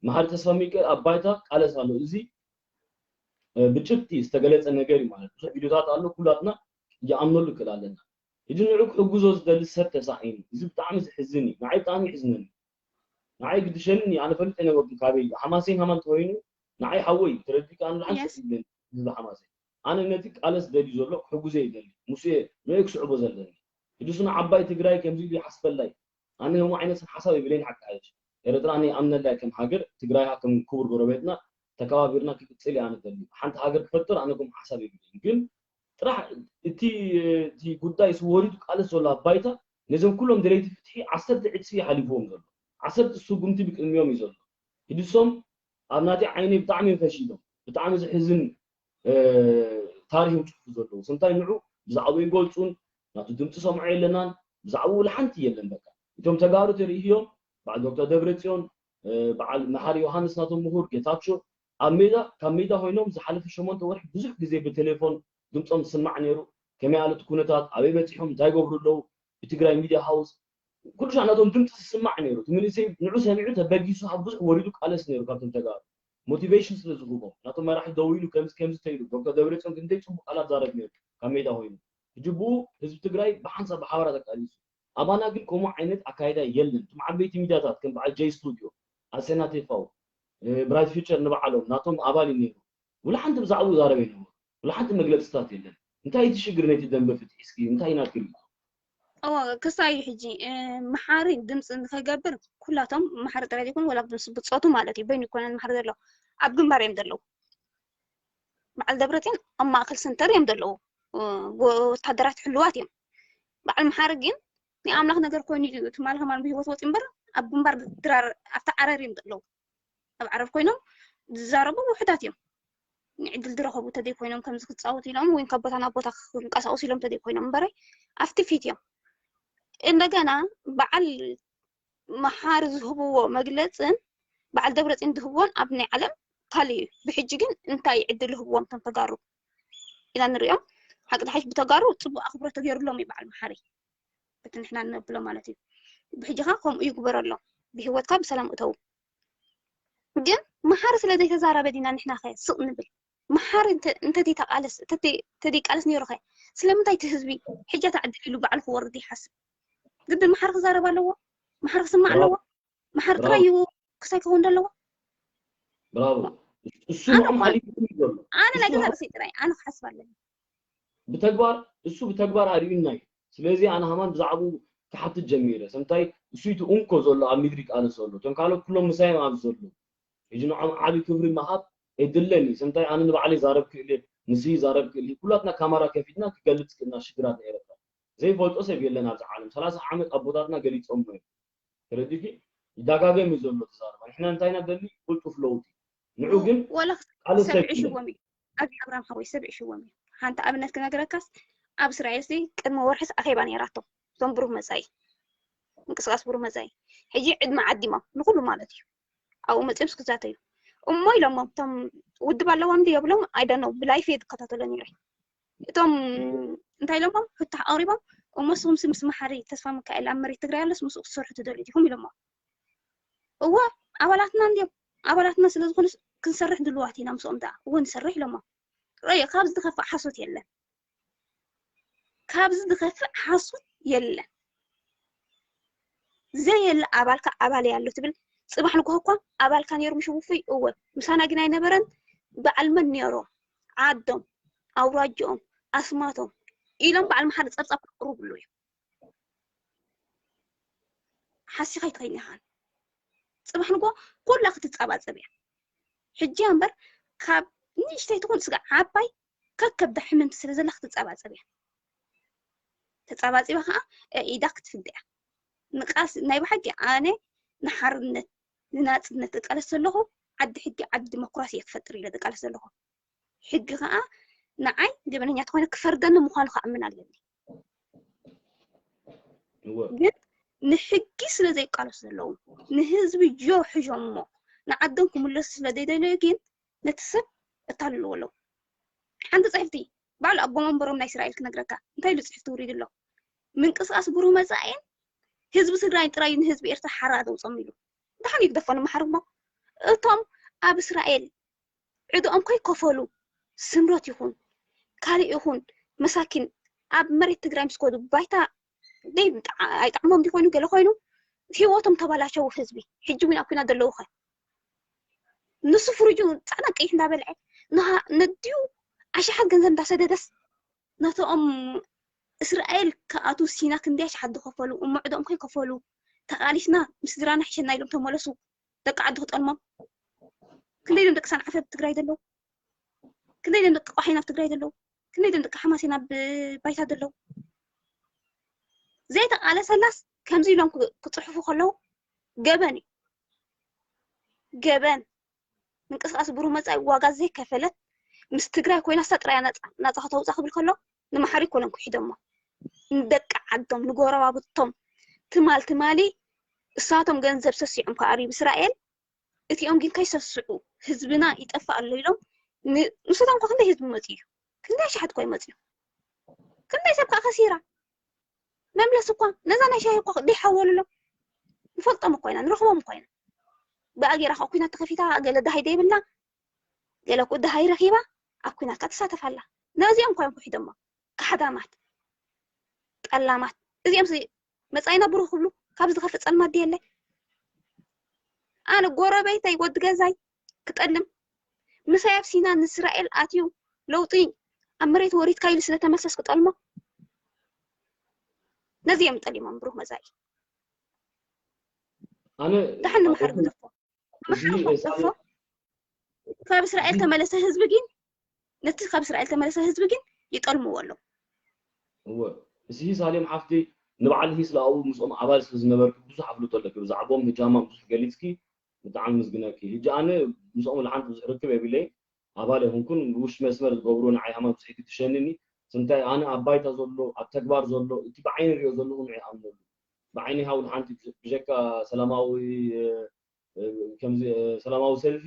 መሃሪ ተስፋ ሚካኤል ኣብ ባይታ ቃለስ ኣሎ እዚ ብጭብጢ ዝተገለፀ ነገር እዩ ማለት ብዙሕ ቪድዮታት ኣሎ ኩላትና ይኣምነሉ ይክእል ኣለና ሕጂ ንዑ ክሕግዞ ዝደሊ ሰብ ተሳኢኑ እዚ ብጣዕሚ ዝሕዝን እዩ ንዓይ ብጣዕሚ ይሕዝነኒ ንዓይ ግድሸኒ ኣነ ፈልጥ የነበርኩ ካበይ እዩ ሓማሴን ሃማን ተወይኑ ንዓይ ሓወይ ተረዲካ ኣነ ሓንሰ ይብለኒ ዝብ ሓማሴን ኣነ ነቲ ቃለስ ደልዩ ዘሎ ክሕግዞ ይደሊ ሙሴ ንዑ ክስዕቦ ዘለኒ ሕጂ ስኑ ዓባይ ትግራይ ከምዚ ኢሉ ይሓስበላይ ኣነ ከምኡ ዓይነት ሰብ ሓሳብ የብለይን ሓቂ ሓይሽ ኤርትራ ኣነ ይኣምነላ ከም ሃገር ትግራይ ከም ክቡር ጎረቤትና ተከባቢርና ክቅፅል እየ ኣነ ደሊ ሓንቲ ሃገር ክፈጥር ኣነ ከምኡ ሓሳብ የብለይን ግን ጥራሕ እቲ እቲ ጉዳይ ስወሪዱ ቃለስ ዘሎ ኣብ ባይታ ነዞም ኩሎም ደለይቲ ፍትሒ ዓሰርተ ዕፅፊ ሓሊፍዎም ዘሎ ዓሰርተ ስጉምቲ ብቅድሚኦም እዩ ዘሎ ሕድሶም ኣብ ናተይ ዓይነይ ብጣዕሚ እዮም ፈሺሎም ብጣዕሚ ዝሕዝን ታሪክ እዮም ፅሑፉ ዘለዉ ስንታይ ንዑ ብዛዕባኡ ይገልፁን ናቱ ድምፂ ሰምዖ የለናን ብዛዕባኡ ለሓንቲ የለን በቃ እቶም ተጋሩ ተርእዮም በዓል ዶክተር ደብረፅዮን በዓል መሓሪ ዮሃንስ ናቶም ምሁር ጌታቸው ኣብ ሜዳ ካብ ሜዳ ኮይኖም ዝሓለፈ ሸሞንተ ወርሒ ብዙሕ ግዜ ብቴሌፎን ድምፆም ዝስማዕ ነይሩ ከመይ ኣለት ኩነታት ኣበይ በፂሖም እንታይ ይገብሩ ኣለዉ ብትግራይ ሚድያ ሃውስ ኩሉ ሻዕ ናቶም ድምፂ ዝስማዕ ነይሩ። እቲ መንእሰይ ንዑ ሰሚዑ ተበጊሱ ኣብ ብዙሕ ወሪዱ ቃለስ ነይሩ ካብቶም ተጋሩ ሞቲቬሽን ስለ ዝህቦም ናቶም መራሒ ደው ኢሉ ከምዚ ከምዚ ተይሉ ዶክተር ደብረፅዮን ክንደይ ፅቡቅ ቃላት ዛረብ ነይሩ ካብ ሜዳ ኮይኑ ሕጂ ብኡ ህዝቢ ትግራይ ብሓንሳብ ብሓባራ ተቃሊሱ ኣባና ግን ከምኡ ዓይነት ኣካይዳ የለን። እቶም ዓበይቲ ሚድያታት ከም በዓል ጀይ ስቱድዮ፣ ኣሰና ቴፋው፣ ብራይት ፊውቸር ንባዕሎም ናቶም ኣባል እዩ ነይሩ። ውላ ሓንቲ ብዛዕባኡ ዛረበ ይነበሩ። ውላ ሓንቲ መግለፅታት የለን። እንታይ እቲ ሽግር ነቲ ደንበ ፍትሒ እስኪ እንታይ ኢና ትሪኢ? እዎ ክሳይ ሕጂ መሓሪ ድምፂ ንክገብር ኩላቶም መሓሪ ጥራይ ዘይኮኑ ወላ ምስ ብፆቱ ማለት እዩ በይኑ ይኮነ መሓሪ ዘለዉ ኣብ ግንባር እዮም ዘለዉ። በዓል ደብረፅዮን ኣብ ማእከል ሰንተር እዮም ዘለዉ። ወታደራት ሕልዋት እዮም። በዓል መሓሪ ግን ናይ ኣምላኽ ነገር ኮይኑ እዩ ትማል ከማን ብህይወት ወፂ እምበር ኣብ ግንባር ድራር ኣብቲ ዓረር እዮም ዘለዉ። ኣብ ዓረር ኮይኖም ዝዛረቡ ውሕዳት እዮም። ንዕድል ዝረኸቡ ተደይ ኮይኖም ከምዚ ክፃወቱ ኢሎም ወይ ካብ ቦታ ናብ ቦታ ክንቀሳቀሱ ኢሎም ተደይ ኮይኖም እምበረ ኣብቲ ፊት እዮም። እንደገና በዓል መሓሪ ዝህብዎ መግለፅን በዓል ደብረፂን ዝህብዎን ኣብ ናይ ዓለም ካልእ እዩ። ብሕጂ ግን እንታይ ዕድል ይህብዎም እቶም ተጋሩ ኢና ንሪኦም። ሓቂ ድሓሽ ብተጋሩ ፅቡቅ ኣኽብሮት ተገይሩሎም እዩ በዓል መሓሪ በቲ ንሕና ንነብሎ ማለት እዩ። ብሕጂ ኸዓ ከምኡ ይግበረሎም። ብህይወትካ ብሰላም እተው። ግን መሓሪ ስለ ዘይተዛረበ ዲና ንሕና ኸ ስቕ ንብል? መሓሪ እንተዘይተቃለስ እንተዘይቃለስ ነይሩ ኸ ስለምንታይ እቲ ህዝቢ ሕጃ ተዕድል ኢሉ ባዕሉ ክወርድ ይሓስብ? ግድን መሓሪ ክዛረብ ኣለዎ? መሓሪ ክስማዕ ኣለዎ? መሓሪ ጥራይ እዩ ክሳይ ክኸውን ዘለዎ? ብራቮ። እሱ ንዕኦም ሓሊፉ እዩ ዘሎ። ኣነ ናይ ገዛ ርእሰይ ጥራይ ኣነ ክሓስብ ኣለኒ። ብተግባር እሱ ብተግባር ኣርእዩና እዩ። ስለዚ ኣነ ሃማን ብዛዕባኡ ክሓትት ጀሚረ። ሰምታይ እሱ እቲ እንኮ ዘሎ ኣብ ምድሪ ቃልስ ዘሎ። እቶም ካልኦት ኩሎም ምሳዮም ኣብዚ ዘሎ። ሕጂ ንዖም ዓቢ ክብሪ ምሃብ የድለን እዩ። ሰምታይ ኣነ ንባዕለይ ዛረብ ክእል እየ፣ ንስይ ዛረብ ክእል እዩ። ኩላትና ካማራ ከፊትና ክገልጽ ክእልና ሽግራት ናይ ኤረትራ። ዘይፈልጦ ሰብ የለን ኣብዚ ዓለም። ሰላሳ ዓመት ኣቦታትና ገሊጾምዎ እዮም። ተረዲእኪ? ይዳጋገም እዩ ዘሎ ተዛረባ። ንሕና እንታይ ኢና ደሊ ቅልጡፍ ለውጢ። ንዑ ግን ወላ ቃልስ ሰብዒ ኣይኮነን። ሽዎም እዩ። ኣብዚ ኣብርሃም ሓወይ ሰብዒ ሽዎም እዩ። ሓንቲ ኣብነት ክነግረካስ ኣብ እስራኤል ሲ ቅድሚ ወርሕስ ኣኼባ ነይራቶም። እቶም ብሩህ መጻኢ ምንቅስቃስ ብሩህ መጻኢ ሕጂ ዕድመ ዓዲሞም ንኩሉ ማለት እዩ። ኣብኡ መጺኦም ክዛተዩ እሞ ኢሎሞም እቶም ውድብ ኣለዎም ድዮ ብሎም ኣይደነው ብላይፍ እየ ዝከታተሎ ነይረ። እቶም እንታይ ኢሎሞም ፍታሕ ኣቅሪቦም እሞ ንስኹም ሲ ምስ መሓሪ ተስፋ ሚካኤል ኣብ መሬት ትግራይ ኣሎስ ምስኡ ክትሰርሑ ትደልዩ ዲኹም ኢሎሞም። እወ ኣባላትና እንድዮም ኣባላትና ስለዝኾኑ ክንሰርሕ ድልዋት ኢና ምስኦም ደኣ እወ ንሰርሕ ኢሎሞም። ረዮ ካብዚ ዝኸፍእ ሓሶት የለን። ካብዚ ዝኸፍእ ሓሶት የለን። ዘየለ ኣባልካ ኣባለይ ኣሎ ትብል ጽባሕ ንግሆ እኳ ኣባልካ ነይሩ ምሽ ውፉይ እወ ምሳና ግን ኣይነበረን። በዓል መን ነይሮም ዓዶም ኣውራጅኦም ኣስማቶም ኢሎም በዓል መሓሪ ጸብጻብ ከቅርብሉ እዩ። ሓሲኻ ኣይትኸይን ኢኻን ጽባሕ ንግሆ ኩላ ክትጸባጸብ እያ። ሕጂ እያ እምበር ካብ ንእሽተይ ትኹን ስጋ ዓባይ ከከብዳ ሕምምቲ ስለ ዘላ ክትጸባጸብ እያ። ተጸባጺባ ከዓ ኢዳ ክትፍንጥ እያ። ንቃልሲ ናይ ብሓቂ ኣነ ንሓርነት ንናጽነት እቃለስ ዘለኹ ዓዲ ሕጊ ዓዲ ዲሞክራሲ እየ ክፈጥር ኢለ ዝቃለስ ዘለኹ። ሕጊ ከዓ ንዓይ ገበነኛ ተኮይነ ክፈርደኒ ምዃኑ ክኣምን ኣለኒ። እወ ግን ንሕጊ ስለ ዘይቃለሱ ዘለዉ ንህዝቢ ጆ ሕዞሞ ንዓዶም ክምለሱ ስለ ዘይደለዩ ግን ነቲ ሰብ እታልልዎ ኣለዉ። ሓንቲ ፅሕፍቲ ባዕሉ ኣቦ መንበሮም ናይ እስራኤል ክነግረካ እንታይ ኢሉ ፅሕፍቲ ውሪዱ ኣሎ። ምንቅስቃስ ብሩህ መፃኢን ህዝቢ ትግራይን ጥራይ ንህዝቢ ኤርትራ ሓራ ዘውፅኦም ኢሉ። ደሓን ይግደፎ ንምሓር እሞ እቶም ኣብ እስራኤል ዕድኦም ከይከፈሉ ስምረት ይኹን ካልእ ይኹን መሳኪን ኣብ መሬት ትግራይ ምስ ከዱ ባይታ ደይ ኣይጣዕሞም ዲኮይኑ ገለ ኮይኑ ህይወቶም ተባላሸው ህዝቢ ሕጂ ዊን ኣብ ኩናት ዘለዉ ኸ ንሱ ፍርጁ ፃዕዳ ቀይሕ እንዳበልዐ ነድዩ ኣሽሓት ገንዘብ እንዳሰደደስ ነቶም እስራኤል ክኣቱ ሲና ክንደይ ኣሽሓት ዝኸፈሉ እሞ ዕድኦም ከይከፈሉ ተቃሊስና ምስ ስድራና ሒሸና ኢሎም ተመለሱ ደቂ ዓዲ ክጠልሞም ክንደይ ኢሎም ደቂ ሰንዓፈ ኣብ ትግራይ ዘለዉ ክንደይ ኢሎም ደቂ ቋሒን ኣብ ትግራይ ዘለዉ ክንደይ ኢሎም ደቂ ሓማሴን ኣብ ባይታ ዘለዉ ዘይተቃለሰላስ ከምዚ ኢሎም ክፅሕፉ ከለዉ ገበን እዩ ገበን ምንቅስቃስ ብሩህ መፃኢ ዋጋ ዘይከፈለት ምስ ትግራይ ኮይና እሳ ጥራያ ናፃ ከተውፃ ክብል ከሎ ንመሓሪ ኣይኮነን ክሒዶሞ ንደቂ ዓዶም ንጎረባብቶም ትማል ትማሊ እሳቶም ገንዘብ ሰሲዖም ከኣርዩ ብእስራኤል እቲኦም ግን ከይሰስዑ ህዝብና ይጠፍእ ኣሎ ኢሎም ንሶቶም ከ ክንደይ ህዝቢ መፅዩ እዩ ክንደይ ኣሽሓት እኳ ይመፅዩ ክንደይ ሰብ ከዓ ከሲራ መምለስ እኳ ነዛ ናይ ሻሂ እኳ ደይሓወሉሎም። ንፈልጦም እኮ ኢና፣ ንረኽቦም እኮ ኢና። ብኣ ገይራ ከዓ ኩናት ተኸፊታ፣ ገለ ደሃይ ደይብላ፣ ገለ ኩ ደሃይ ረኺባ፣ ኣብ ኩናት ከዓ ትሳተፍ ኣላ። ነዚኦም እኳ እዮም ክሒዶሞ። ካሕዳማት፣ ጠላማት። እዚኦም ሲ መጻኢና ብሩህ ክብሉ ካብ ዝኸፍእ ጸልማት ድየለ? ኣነ ጎረቤተይ ወዲ ገዛይ ክጠልም፣ ምሳይ ኣብ ሲና ንእስራኤል ኣትዩ ለውጢ ኣብ መሬት ወሪድካ ኢሉ ስለተመሰስ ክጠልሞ። ነዚኦም ጠሊሞም ብሩህ መጻኢ። ኣነ ደሓን ንምሓር ግደፎ። እዚ ምሓር ግደፎ። ካብ እስራኤል ተመለሰ ህዝቢ ግን፣ ነቲ ካብ እስራኤል ተመለሰ ህዝቢ ግን ይጠልምዎ ኣለዉ። እወ፣ እዚ ሳሌም ሓፍቲ፣ ንበዓል ሂስ ለኣው ምስኦም ኣባል ስለ ዝነበርኪ ብዙሕ ኣፍልጦ ኣለኪ። ብዛዕባኦም ህጃማ ብዙሕ ገሊጽኪ፣ ብጣዕሚ ምስግነኪ። ሕጂ ኣነ ምስኦም ለሓንቲ ብዙሕ ርክብ የብለይ፣ ኣባል ኣይኮንኩን። ውሽ መስመር ዝገብሩ ንዓይ ሃማ ብዙሕ ትሸንኒ። ስንታይ ኣነ ኣብ ባይታ ዘሎ፣ ኣብ ተግባር ዘሎ፣ እቲ ብዓይኒ ሪኦ ዘለኹ ንዒ ኣምነሉ። ብዓይኒ ሃው ለሓንቲ ብጀካ ሰላማዊ፣ እ፣ እ፣ ከምዚ፣ እ፣ ሰላማዊ ሰልፊ፣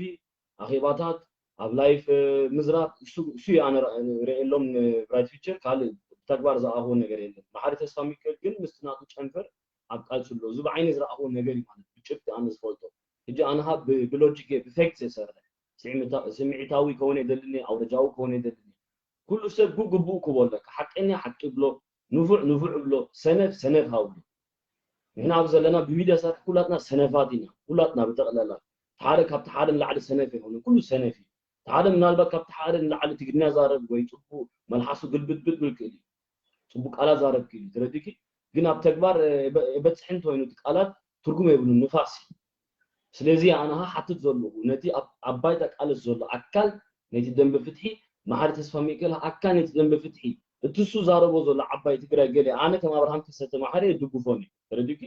ኣኼባታት፣ ኣብ ላይፍ፣ እ፣ ምዝራብ፣ እሱ፣ እሱ እዩ ኣነ ረ-፣ ርእየሎም፣ እ፣ ብራይት ፊቸር፣ ካልእ ብተግባር ዝኣኽቦ ነገር የለን። መሓሪ ተስፋ ሚካኤል ግን ምስቲ ናቱ ጨንፈር ኣብ ቃልሲ ኣሎ። እዚ ብዓይኒ ዝረኣኽዎ ነገር እዩ ማለት፣ ብጭብጢ ኣነ ዝፈልጦ። ሕጂ ኣነ ሃ ብ-፣ ብሎጂክ እየ፣ ብፌክት እየ ዝሰርሕ። ስምዒታ-፣ ስምዒታዊ ከውን የደልን እየ፣ ኣውረጃዊ ከውን የደልን እየ። ኩሉ ሰብ ጉ-፣ ግቡኡ ክቦ ኣለካ። ሓቀኛ ሓቂ ብሎ፣ ንፉዕ ንፉዕ ብሎ፣ ሰነፍ ሰነፍ ሃብሎ። ንሕና ኣብ ዘለና ብሚድያ ሳት ኩላትና ሰነፋት ኢና። ኩላትና ብጠቕላላ። ሓደ ካብቲ ሓደ ንላዕሊ ሰነፍ ኣይኮነን። ኩሉ ሰነፍ እዩ። እቲ ሓደ ምናልባት ካብቲ ሓደ ንላዕሊ ትግርኛ ዛረብ ወይ ጽቡቕ መልሓሱ ግልብጥብጥ ብል ክእል እዩ። ጽቡቕ ቃላት ዛረብ ክእል እዩ። ተረዲእኪ? ግን ኣብ ተግባር፣ እ፣ በ-፣ በጽሒ እንተኮይኑ እቲ ቃላት ትርጉም የብሉን፣ ንፋስ እዩ። ስለዚ ኣነ ኸኣ ሓትት ዘለኹ፣ ነቲ ኣብ፣ ኣብ ባይታ ቃለስ ዘሎ ኣካል ነቲ ደንበ ፍትሒ፣ መሓሪ ተስፋ ሚካኤል ኣካል ነቲ ደንበ ፍትሒ፣ እቲ እሱ ዛረቦ ዘሎ ዓባይ ትግራይ ገለ፣ ኣነ ከም ኣብርሃም ከሰተ መሓሪ ይድግፎን እዩ። ተረዲእኪ?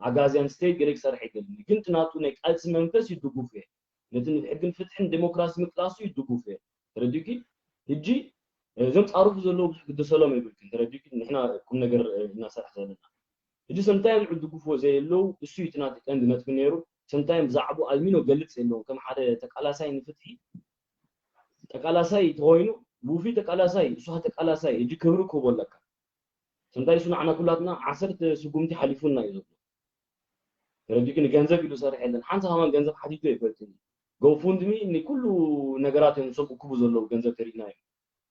ኣጋዝያን ስቴት ገለ ክሰርሕ ይደልን እዩ። ግን እቲ ናቱ ናይ ቃልሲ መንፈስ ይድግፉ እየ። ነቲ ንሕግን ፍትሕን ዴሞክራሲ ምቅላሱ ይድግፉ እየ። ተረዲእኪ? ሕጂ እዞም ጻርፉ ዘለዉ ብዙሕ ግደሰሎም የብልክን። ተረዲእኪ? ንሕና ቁም ነገር፣ እ፣ እናሰርሕ ዘለና። ሕጂ ሰምታይም ዝድግፍዎ ዘየለዉ፣ እሱ እዩ እቲ ናቲ ቀንዲ ነጥቢ ነይሩ። ሰምታይም ብዛዕባኡ ኣልሚኖ ገልጽ የለውን። ከም ሓደ ተቃላሳይ ንፍትሒ፣ ተቃላሳይ ተኾይኑ፣ ውፉይ ተቃላሳይ፣ እሱ ኸ ተቃላሳይ፣ ሕጂ ክብሪ ክህቦ ኣለካ። ሰምታይ እሱ ንዓና ኩላትና ዓሰርተ ስጉምቲ ሓሊፉና እዩ ዘሎ። ተረዲእኪ? ንገንዘብ ኢሉ ሰርሕ የለን። ሓንቲ ከማን ገንዘብ ሓቲቱ ኣይፈልጥን እዩ። ጎፉንድሚ ንኩሉ ነገራት እዮም ንሶም እክቡ ዘለዉ ገንዘብ ተሪድና እዮም።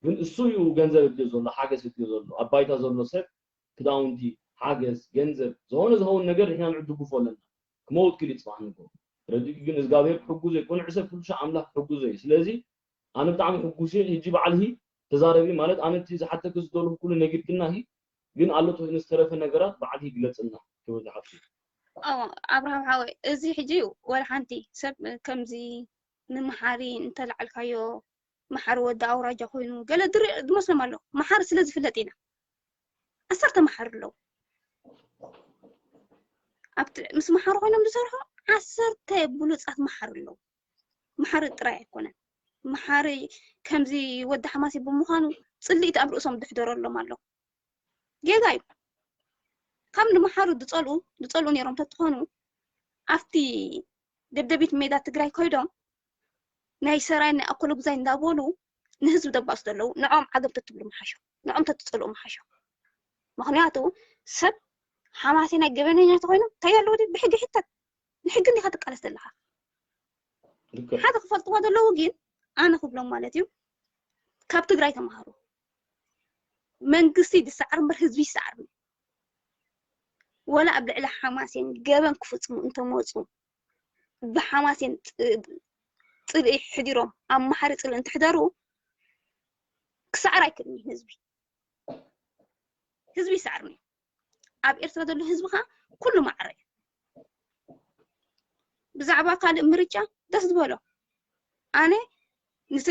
ግን እሱ እዩ ገንዘብ እድልዮ ዘሎ፣ ሓገዝ እድልዮ ዘሎ። ኣብ ባይታ ዘሎ ሰብ ክዳውንቲ፣ ሓገዝ፣ ገንዘብ፣ ዝኾነ ዝኸውን ነገር ንሕና ንዕድግፎ ኣለና። ክመውት ክል ይጽባሕ ንጎ። ተረዲእኪ? ግን እግዚኣብሔር ክሕጉዞ እዩ። ቅኑዕ ሰብ ኩሉ ሻዕ ኣምላኽ ክሕጉዞ እዩ። ስለዚ ኣነ ብጣዕሚ ሕጉስ እየ። ሕጂ በዓል ሂ ተዛረቢ ማለት ኣነ እቲ ዝሓተኪ ዝደለኹ ኩሉ ነጊርክና ሂ፣ ግን ኣሎ ተኾይኑ ዝተረፈ ነገራት በዓል ሂ ግለጽልና ክብል ዝሓፍቱ። ኦ፣ ኣብርሃም ሓወይ፣ እዚ ሕጂ ወላ ሓንቲ ሰብ ከምዚ ንመሓሪ እንተላዕልካዮ፣ መሓሪ ወዲ ኣውራጃ ኮይኑ ገለ ድር-፣ ዝመስሎም ኣሎ። መሓሪ ስለ ዝፍለጥ ኢና። ዓሰርተ መሓሪ ኣለዉ። ኣብቲ ምስ መሓሪ ኮይኖም ዝሰርሑ ዓሰርተ ብሉጻት መሓሪ ኣለዉ። መሓሪ ጥራይ ኣይኮነን። መሓሪ ከምዚ ወዲ ሓማሲ ብምዃኑ ጽልኢት ኣብ ርእሶም ዝሕደረሎም ኣሎ። ጌጋ እዩ። ካብ ንመሓሪ ዝጸልኡ፣ ዝጸልኡ ነይሮም ተትኾኑ፣ ኣብቲ ደደቢት ሜዳ ትግራይ ከይዶም ናይ ሰራይ ናይ ኣኮለጉዛይ እንዳበሉ ንህዝቢ ደባሱ ዘለዉ ንዕኦም ዓገብ ተትብሉ ምሓሾ፣ ንዕኦም ተትጸልኡ ምሓሾ። ምኽንያቱ ሰብ ሓማሴናይ ገበነኛ ተኾይኑ እንታይ ኣለዎ ድዩ? ብሕጊ ይሕተት። ንሕጊ እንዲኻ ትቃለስ ዘለኻ። ልክዕ። ሓደ ክፈልጥዎ ዘለዉ ግን ኣነ ክብሎም ማለት እዩ፣ ካብ ትግራይ ተምሃሩ። መንግስቲ ዝሰዓር እምበር ህዝቢ ይሰዓር። ወላ ኣብ ልዕሊ ሓማሴን ገበን ክፍጽሙ እንተመፁ ብሓማሴን ፅ-፣ ፅልኢ ሕዲሮም ኣብ መሓሪ ፅልኢ እንትሕደሩ ክሰዓር ኣይክእልን እዩ ህዝቢ። ህዝቢ ይሰዓር እዩ። ኣብ ኤርትራ ዘሎ ህዝቢ ከዓ ኩሉ ማዕረ እዩ። ብዛዕባ ካልእ ምርጫ ደስ ዝበሎ። ኣነ ንስ-፣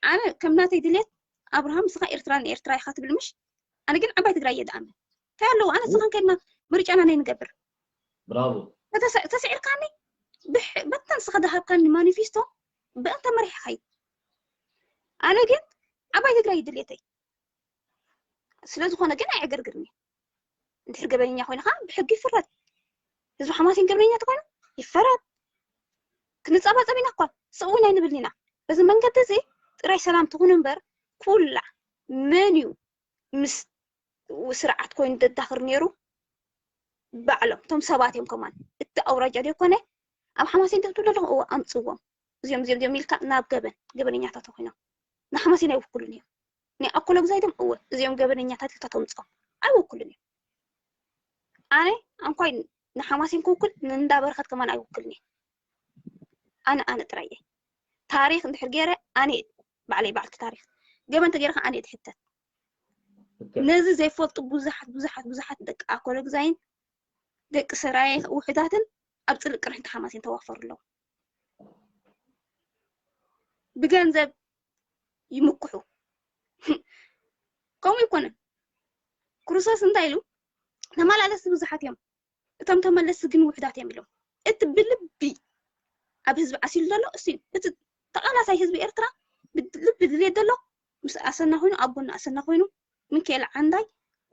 ኣነ ከም ናተይ ድሌት ኣብርሃም ንስኻ ኤርትራ ንኤርትራ ኢኻ ትብል ምሽ? ኣነ ግን ዓባይ ትግራይ እየ ዝኣምን። እንታይ ኣለዎ? ኣነ ንስኻን ከድና ምርጫና ናይ ንገብር። ብራቮ። ተተሰ-፣ ተስዒርካኒ ብሕ-፣ በታ ንስኻ ዝሃብካኒ ማኒፌስቶ ብእንተ መሪሕ ኸይድ። ኣነ ግን ዓባይ ትግራይ እዩ ድሌተይ። ስለ ዝኾነ ግን ኣየዕገርግርን እዩ። እንድሕር ገበነኛ ኮይንኻ ብሕጊ ይፍረድ። ህዝቢ ሓማሴን ገበነኛ ተኾይኑ ይፈረድ። ክንጸባጸብ ኢና እኳ፣ ስቕ እውን ኣይንብልን ኢና። በዚ መንገዲ እዚ ጥራይ ሰላም ትኹን እምበር፣ ኩላ መን እዩ ምስ ስርዓት ኮይኑ ዘዳኽር ነይሩ? ባዕሎም እቶም ሰባት እዮም ከማን እቲ ኣውራጃ ደይኮነ ኣብ ሓማሴን ደብድብ ኣለኹ እዎ ኣምፅዎም እዚኦም እዚኦም እዚኦም ኢልካ ናብ ገበን ገበነኛታት ኮይኖም ንሓማሴን ኣይውክሉን እዮም ናይ ኣኮሎግዛይቶም እወ እዚኦም ገበነኛታት ኢልካ ተምፅኦም ኣይውክሉን እዮም ኣነ ኣንኳይ ንሓማሴን ክውክል ንእንዳበረኸት ከማን ኣይውክልን እዮም ኣነ ኣነ ጥራይ እየ ታሪክ እንድሕር ገይረ ኣነ ባዕለይ ባዕልቲ ታሪክ ገበን ተገይርካ ኣነ እየ ትሕተት ነዚ ዘይፈልጡ ብዙሓት ብዙሓት ብዙሓት ደቂ ኣኮሎግዛይን ደቂ ሰራየ ውሕዳትን ኣብ ፅልእ ቅርሕንቲ ሓማሴን ተዋፈሩ ኣለዉ ብገንዘብ ይምክሑ ከምኡ ይኮነ ክርስቶስ እንታይ ኢሉ ተመላለስቲ ብዙሓት እዮም እቶም ተመለስቲ ግን ውሕዳት እዮም ኢሎም እቲ ብልቢ ኣብ ህዝቢ ዓሲሉ ዘሎ እሱ እዩ እቲ ተቃላሳይ ህዝቢ ኤርትራ ብልቢ ድልየት ዘሎ ምስ ኣሰና ኮይኑ ኣቦና ኣሰና ኮይኑ ሚካኤል ዓንዳይ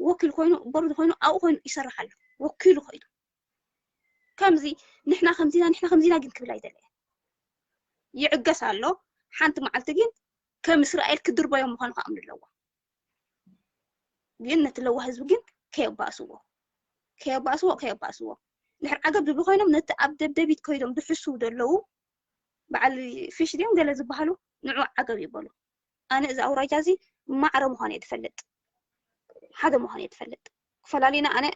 ወኪል ኮይኑ ቦርድ ኮይኑ ኣብኡ ኮይኑ ይሰርሕ ኣሎ ወኪሉ ኮይኑ ከምዚ ንሕና ከምዚና ንሕና ከምዚና ግን ክብል ኣይደለየ ይዕገስ ኣሎ ሓንቲ መዓልቲ ግን ከም እስራኤል ክድርበዮም ምዃኑ ክኣምኑ ኣለዎ ግን ነቲ ለዋ ህዝቢ ግን ከየባእስዎ ከየባእስዎ ከየባእስዎ ድሕር ዓገብ ዝብሉ ኮይኖም ነቲ ኣብ ደደቢት ኮይዶም ዝሕስው ዘለዉ በዓል ፊሽ ድዮም ገለ ዝበሃሉ ንዑ ዓገብ ይበሉ ኣነ እዚ ኣውራጃ እዚ ማዕረ ምዃኑ እየ ትፈልጥ ሓደ ምዃኑ እየ ትፈልጥ ክፈላሊና ኣነ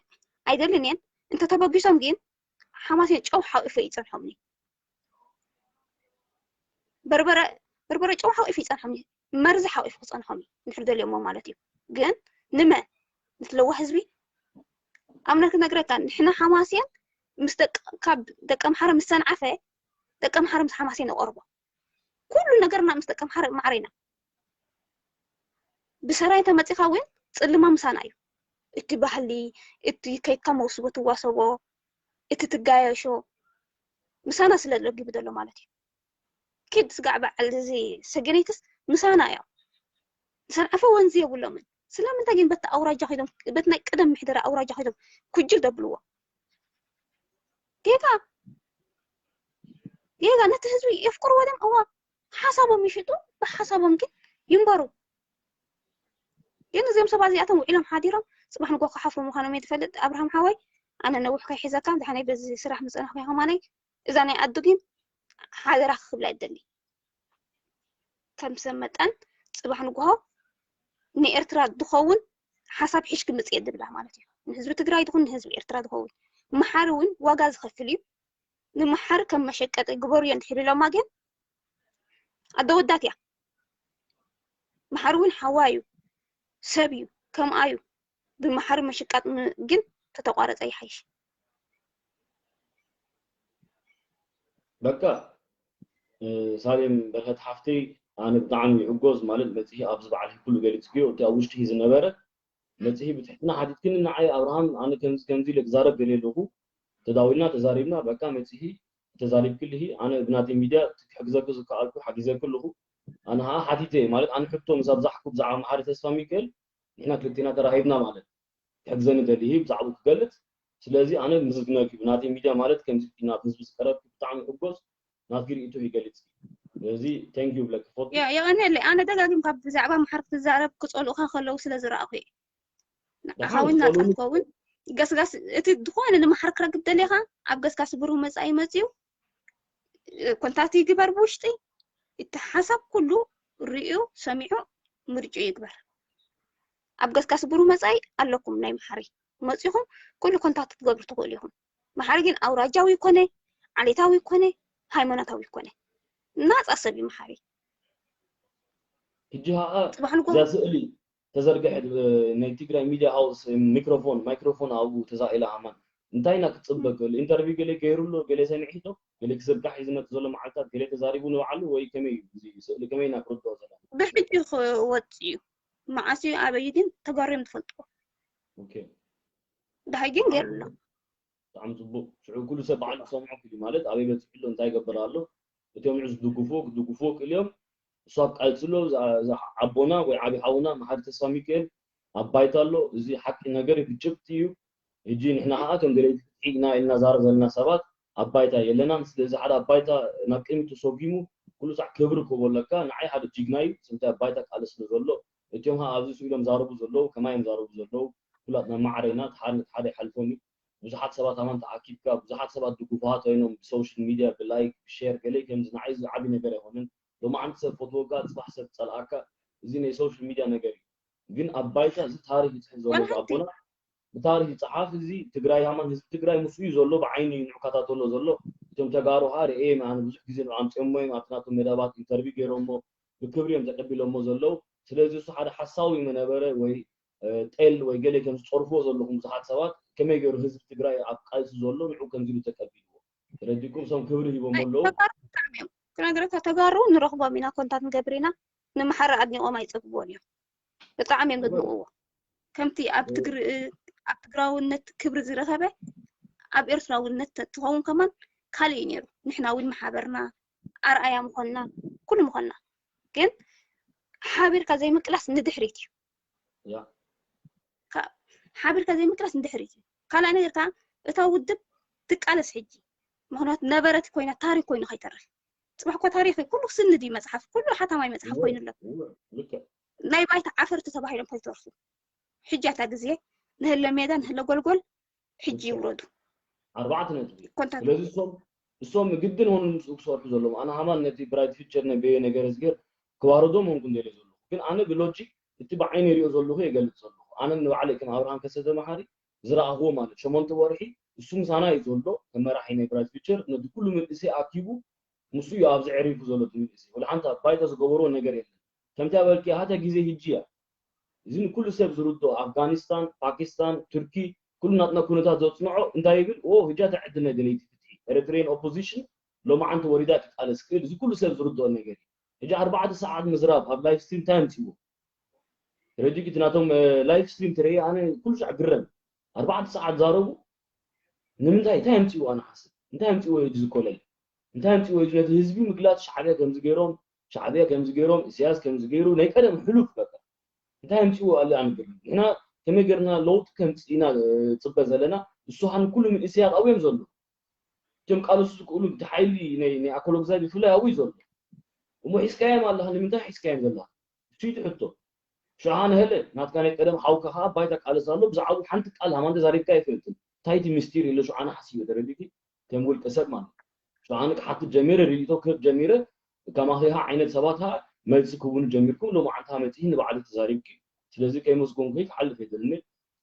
ኣይደልን እየን እንተተበጊሶም ግን ሓማሴን ጨው ሓቂፉ ይፀንሖምኒ በርበረ በርበረ ጨው ሓቂፉ ይፀንሖምኒ መርዚ ሓቂፉ ክፀንሖም እዩ እንድሕር ደልዮሞ ማለት እዩ ግን ንመ ንትለዋ ህዝቢ ኣምነት ክነግረካ ንሕና ሓማሴን ምስ ደቂ ካብ ደቂ ኣምሓረ ምስ ሰንዓፈ ደቂ ኣምሓረ ምስ ሓማሴን ይቐርቦ ኩሉ ነገርና ምስ ደቂ ኣምሓረ ማዕረ ኢና ብሰራይ ተመፂኻ እውን ፅልማ ምሳና እዩ እቲ ባህሊ እቲ ከይካ መውስቦ ትዋሰቦ እቲ ትጋየሾ ምሳና ስለ ዘጊቡ ዘሎ ማለት እዩ ኪድ ስጋዕ በዓል እዚ ሰገነይትስ ምሳና እዮም ሰንዓፈ ወንዚ የብሎምን ስለምንታይ ግን በቲ ኣውራጃ ኮይዶም በቲ ናይ ቀደም ምሕደራ ኣውራጃ ኮይዶም ኩጅል ደብልዎ ጌጋ ጌጋ ነቲ ህዝቢ የፍቅርዎ ደም እዋ ሓሳቦም ይሽጡ ብሓሳቦም ግን ይንበሩ ግን እዚኦም ሰባት እዚኣቶም ውዒሎም ሓዲሮም ፅባሕ ንጎ ክሓፍሩ ምዃኖም እየ ትፈልጥ ኣብርሃም ሓወይ ኣነ ነዊሕ ከይሒዘካ ድሓነይ በዚ ስራሕ ምፀናሕኩ ከማነይ እዛ ናይ ኣዱ ግን ሓደራ ክብላ ይደሊ ከም ሰብ መጠን ፅባሕ ንጎሆ ንኤርትራ ዝኸውን ሓሳብ ሒሽ ክምፅእ የድብላ ማለት እዩ ንህዝቢ ትግራይ ይኹን ንህዝቢ ኤርትራ ዝኸውን መሓሪ እውን ዋጋ ዝኸፍል እዩ ንምሓር ከም መሸቀጢ ግበሩዮ እንድሕር ኢሎማ ግን ኣደ ወዳት እያ መሓሪ እውን ሓዋ እዩ ሰብ እዩ ከምኣ እዩ ብመሓሪ ምሽቃጥ ግን ተተቋረፀ ይሓይሽ በቃ ሳሌም በረከት ሓፍተይ ኣነ ብጣዕሚ ይሕጎስ ማለት መፅሂ ኣብዚ በዓል ኩሉ ገሊፅክዮ እቲ ኣብ ውሽጢ ዝነበረ መፅሂ ብትሕትና ሓቲትክኒ ንዓይ ኣብርሃም ኣነ ከምዚ ከምዚ ኢለ ክዛረብ ገለ ኣለኹ ተዳዊልና ተዛሪብና በቃ መፅሂ ተዛሪብክልሂ ኣነ ብናተይ ሚድያ ክሕግዘኪ ዝከኣልኩ ሓጊዘኪ ኣለኹ ኣነ ከዓ ሓቲተ ማለት ኣነ ሕቶ ምስ ኣብዛሕኩ ብዛዕባ መሓሪ ተስፋ ሚካኤል ንሕና ክልቴና ተራሂብና ማለት ክሕግዘኒ ደሊሂ ብዛዕባኡ ክገልፅ ስለዚ ኣነ ምስግነኪ ብናተይ ሚድያ ማለት ከምዚ ናብ ህዝቢ ዝቀረብኪ ብጣዕሚ ሕጎስ ናትኪ ርእይቶ ይገልጽ እዚ thank you ብለኪ ፎቶ ያ የቐንየለይ ኣነ ደጋጊምካ ብዛዕባ መሓር ክትዛረብ ክጸልኡኻ ከለዉ ስለ ዝረኣኹ እየ ንዓኻ እውን ናጻ ክትከውን ገስጋስ እቲ ዝኾነ ንመሓር ክረክብ ደሊኻ ኣብ ገስጋስ ብሩህ መጻኢ መጽዩ ኮንታክት ይግበር ብውሽጢ እቲ ሓሳብ ኩሉ ርእዩ ሰሚዑ ምርጭኡ ይግበር ኣብ ገስጋስ ብሩህ መጻኢ ኣለኩም ናይ መሓሪ መጺኹም ኩሉ ኮንታክት ክትገብሩ ትኽእሉ ኢኹም መሓሪ ግን ኣውራጃዊ ይኮነ ዓሌታዊ ይኮነ ሃይማኖታዊ ይኮነ ናፃ ሰብ እዩ መሓሪ ሕጂ ከዓ እዛ ስእሊ ተዘርግሐት ናይ ትግራይ ሚድያ ሃውስ ሚክሮፎን ማይክሮፎን ኣብኡ ተዛኢላ ኣማን እንታይ ኢና ክትፅበ ክእል ኢንተርቪው ገለ ገይሩ ኣሎ ገለ ሰሚዒ ዶ ገለ ክዝርጋሕ እዩ ዝመፅ ዘሎ መዓልታት ገለ ተዛሪቡ ንባዕሉ ወይ ከመይ እዩ እዚ ስእሊ ከመይ ኢና ክርድኦ ዘለና ብሕጂ ክወፅ እዩ መዓስ እዩ ኣበይ ግን ተጋርዮም ትፈልጥዎ ደሃይ ግን ገይሩ ኣሎ ብጣዕሚ ፅቡቅ ሽዑ ኩሉ ሰብ በዓሉ ክሰምዖ ክእል ማለት ኣበይ በፂሑ ኣሎ እንታይ ይገብር ኣሎ እቶም ንዑ ዝድግፍዎ ክድግፍዎ ክእል እዮም እሱ ኣብ ቀፅሎ ኣቦና ወይ ዓብዪ ሓውና መሓሪ ተስፋ ሚካኤል ኣብ ባይታ ኣሎ እዚ ሓቂ ነገር እዩ ብጭብጢ እዩ ሕጂ ንሕና ከዓ ከም ደለይቲ ፍትሒ ኢና ኢልና ዛረብ ዘለና ሰባት ኣብ ባይታ የለናን ስለዚ ሓደ ኣብ ባይታ ናብ ቅድሚ ተሰጉሙ ኩሉ ሳዕ ክብሪ ክህቦ ኣለካ ንዓይ ሓደ ጅግና እዩ ስምታይ ኣብ ባይታ ቃለ ስለ ዘሎ እቲኦም ከዓ ኣብዚ ስኢሎም ዛረቡ ዘለዉ ከማይ እዮም ዛረቡ ዘለዉ ኩላትና ማዕረ ኢና ሓደ ሓደ ይሓልፎም እዩ ብዙሓት ሰባት ኣማን ተኣኪብካ ብዙሓት ሰባት ድጉፋት ኮይኖም ብሶሻል ሚድያ ብላይክ ብሼር ገለ ከምዚ ንዓይ ዝዓቢ ነገር ኣይኮነን። ሎማዓንቲ ሰብ ፈትወካ ፅባሕ ሰብ ፀልኣካ፣ እዚ ናይ ሶሻል ሚድያ ነገር እዩ። ግን ኣብ ባይታ እዚ ታሪክ ይፅሕፍ ዘሎ ኣቦና ብታሪክ ይፅሓፍ። እዚ ትግራይ ሃማን ህዝቢ ትግራይ ምስ እዩ ዘሎ ብዓይኒ እዩ ንዕካታተሎ ዘሎ። እቶም ተጋሩ ከዓ ርኤ ኣነ ብዙሕ ግዜ ንዓምፅኦሞ እዮም ኣብቲ ናቶም መዳባት ኢንተርቪው ገይሮሞ ብክብሪ እዮም ተቀቢሎሞ ዘለዉ። ስለዚ እሱ ሓደ ሓሳዊ መነበረ ወይ ጤል ወይ ገለ ከም ዝፀርፍዎ ዘለኹም ብዙሓት ሰባት ከመይ ገይሩ ህዝቢ ትግራይ ኣብ ቃልሲ ዘሎ ንዑ ከምዚ ኢሉ ተቀቢልዎ ተረዲኩም እሶም ክብሪ ሂቦም ኣለዉ። ክነግረካ ተጋሩ ንረኽቦም ኢና ኮንታት ንገብር ኢና። ንምሓረ ኣድኒቆም ኣይፀግብዎን እዮም። ብጣዕሚ እዮም ዘድንቅዎ። ከምቲ ኣብ ትግር ኣብ ትግራውነት ክብሪ ዝረኸበ ኣብ ኤርትራውነት ትኸውን ከማን ካልእ እዩ ነይሩ። ንሕና እውን መሓበርና ኣርኣያ ምኾንና ኩሉ ምኾንና ግን ሓቢርካ ዘይምቅላስ ንድሕሪት እዩ። ሓቢርካ ዘይምቅላስ ንድሕሪት እዩ። ካልኣ ነገር ከዓ እታ ውድብ ትቃለስ ሕጂ ምክንያቱ ነበረት ኮይና ታሪክ ኮይኑ ከይተርፍ ፅባሕ እኮ ታሪክ እዩ። ኩሉ ክስንድ እዩ መፅሓፍ ኩሉ ሓታማይ መፅሓፍ ኮይኑ ኣሎ። ናይ ባይታ ዓፈርቲ ተባሂሎም ከይተርፉ ሕጂ ኣታ ግዜ ንህለ ሜዳ ንህለ ጎልጎል ሕጂ ይውረዱ። ኣርባዕተ ነጥቢ ኮንታት ስለዚ እሶም እሶም ግድን ሆኑ ምስኡ ክሰርሑ ዘለዎም ኣነ ሃማን ነቲ ብራይት ፊቸር ነበየ ነገር ዝገር ክዋረዶም ሆንኩ እንደልየ ዘለኹ ግን ኣነ ብሎጂክ እቲ ብዓይነ ሪኦ ዘለኹ የገልፅ ዘለኹ ኣነ ንባዕለይ ከም ኣብርሃም ከሰተ መሓሪ ዝረኣኽዎ ማለት ሸሞንተ ወርሒ እሱ ምሳና እዩ ዘሎ ከም መራሒ ናይ ብራይት ፊቸር ነቲ ኩሉ መንእሰይ ኣኪቡ ንሱ እዩ ኣብዚ ዕሪፉ ዘሎ እቲ መንእሰይ ወላ ሓንቲ ኣብ ባይታ ዝገበርዎ ነገር የለን ከምቲ ኣበልኪ ሃተ ግዜ ህጂ እያ እዚ ንኩሉ ሰብ ዝርድኦ ኣፍጋኒስታን ፓኪስታን ቱርኪ ኩሉ ናትና ኩነታት ዘፅንዖ እንታይ ይብል ኦ ህጃ ተዕድነ ደለይቲ ፍትሒ ኤርትሬን ኦፖዚሽን ሎማዓንቲ ወሪዳ ትቃለስ ክእል እዚ ኩሉ ሰብ ዝርድኦ ነገር እዩ ሕጂ ኣርባዕተ ሰዓት ምዝራብ ኣብ ላይፍ ስትሪም እንታይ ኣምፅዎ ረዲግት ናቶም ላይፍ ስትሪም ትርኢ ኣነ ኩሉ ሻዕ ግረም ኣርባዕተ ሰዓት ዛረቡ ንምንታይ እንታይ ኣምፅዎ ኣነ ሓስብ እንታይ ኣምፅዎ እዩ ዝኮለል እንታይ ኣምፅዎ እዩ ነቲ ህዝቢ ምግላፅ ሻዕብያ ከምዚ ገይሮም ሻዕብያ ከምዚ ገይሮም ኢሳያስ ከምዚ ገይሩ ናይ ቀደም ሕሉፍ በቃ እንታይ ኣምፅዎ ኣለ ኣነ ግርም ንሕና ከመይ ገርና ለውጢ ከምፅእ ኢና ፅበ ዘለና ንሱ ከዓ ንኩሉ መንእሰያት ኣብኡ እዮም ዘሎ እቶም ቃለሱ ዝክእሉ ብቲ ሓይሊ ናይ ኣኮሎ ግዛይ ብፍላይ ኣብኡ እዩ ዘሎ እሞ ሒዝካዮም ኣለካ ንምንታይ ሒዝካዮም ዘለካ እሱ እዩ ሕቶ ሽዓ ንህለ ናትካ ናይ ቀደም ሓውካ ከዓ ባይታ ቃለስ ኣሎ ብዛዕባኡ ሓንቲ ቃል ሃማን ተዛሪብካ ኣይፈልጥን እንታይ እቲ ምስጢር ኢለ ሽዓነ ሓሲበ ተረዲእኪ ከም ውልቀ ሰብ ማለት ሽዓነ ክሓትት ጀሚረ ርእይቶ ክህብ ጀሚረ ከማኺ ከዓ ዓይነት ሰባት ከዓ መልሲ ክውኑ ጀሚርኩም ሎማዓንቲ መፂኢ ንባዕሊ ተዛሪብኪ ስለዚ ከይመስጎንኩ ክሓልፍ የደልኒ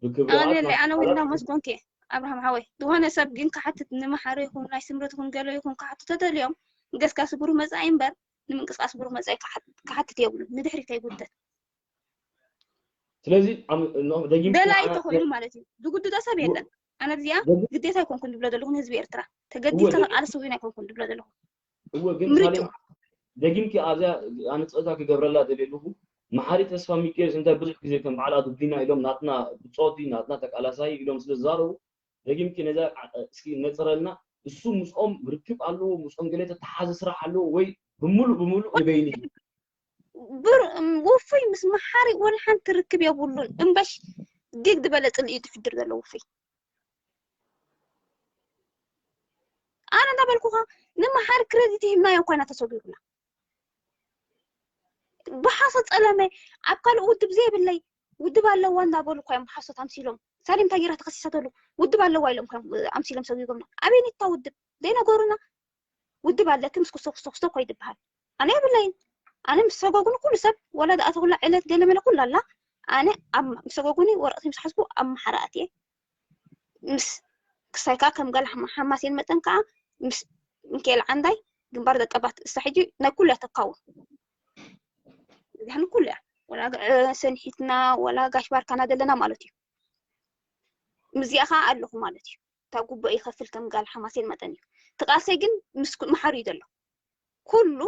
ብክብሪ ኣነ ኣነ ወይ እንዳመስጎንኪ ኣብርሃም ሓወይ ዝኾነ ሰብ ግን ክሓትት ንምሓረ ይኹን ናይ ስምረት ይኹን ገለ ይኹን ክሓቱ ተደልዮም ገስጋሲ ብሩህ መፃኢ እምበር ንምንቅስቃስ ብሩህ መፃኢ ክሓትት የብሉ ንድሕሪት ከይጉተት ስለዚ ደላይ ተኮይኑ ማለት እዩ ዝጉድዶ ሰብ የለን ኣነ እዚኣ ግዴታ ኣይኮንኩን ዝብሎ ዘለኹ ንህዝቢ ኤርትራ ተገዲድካ ተቃልሲ እውን ኣይኮንኩን ዝብሎ ዘለኹ እወ ግን ሳሌም ደጊምኪ ኣብዚኣ ኣነፀታ ክገብረላ ደልየ ኣለኹ መሓሪ ተስፋ ሚካኤልስ እንታይ ብዙሕ ግዜ ከም በዓል ኣዱብሊና ኢሎም ናትና ብፆት ናትና ተቃላሳይ ኢሎም ስለ ዝዛረቡ ደጊምኪ ነዛ እስኪ ነፅረልና እሱ ምስኦም ርክብ ኣለዎ ምስኦም ገለ ተተሓዘ ስራሕ ኣለዎ ወይ ብምሉእ ብምሉእ ንበይኑ እዩ ውፉይ ምስ መሓሪ ወላ ሓንቲ ርክብ የብሉን እምበሽ ዲግ ዝበለ ፅልኢ እዩ ትሕድር ዘሎ ውፉይ ኣነ እንዳበልኩኻ ንመሓሪ ክረዲት ሂብናዮ እኳ ኢና ተሰጒጉና ብሓሶት ፀለመ ኣብ ካልእ ውድብ ዘየብለይ ውድብ ኣለዋ እንዳበሉ እኳ እዮም ብሓሶት ኣምሲሎም ሳሌም እንታይ ገይራ ተኸሲሳ ተሉ ውድብ ኣለዋ ኢሎም እኳ እዮም ኣምሲሎም ሰጒጎምና ኣበይኒታ ውድብ ዘይነገሩና ውድብ ኣለኪ ምስ ክስቶ ክስቶ ክስቶ እኳ ይድበሃል ኣነ የብለይን ኣነ ምስ ሰጓጉኒ ኩሉ ሰብ ወላ ደኣ ተኩላ ዕለት ገለ መለ ኩሉ ኣላ ኣነ ኣብ ምስ ሰጓጉኒ ወረቕቲ ምስ ሓዝኩ ኣብ መሓራ ኣትየ ምስ ክሳይ ከዓ ከም ጋል ሓማሴን መጠን ከዓ ምስ ሚካኤል ዓንዳይ ግንባር ደቀባት እሳ ሕጂ ናይ ኩሉ እያ ተካውን እዚሕን ኩሉ እያ ወላ ሰንሒትና ወላ ጋሽ ባርካና ዘለና ማለት እዩ ምስዚኣ ከዓ ኣለኹ ማለት እዩ እታ ጉቦ ይኸፍል ከም ጋል ሓማሴን መጠን እዩ ትቃልሰይ ግን ምስ መሓሩ እዩ ዘሎ ኩሉ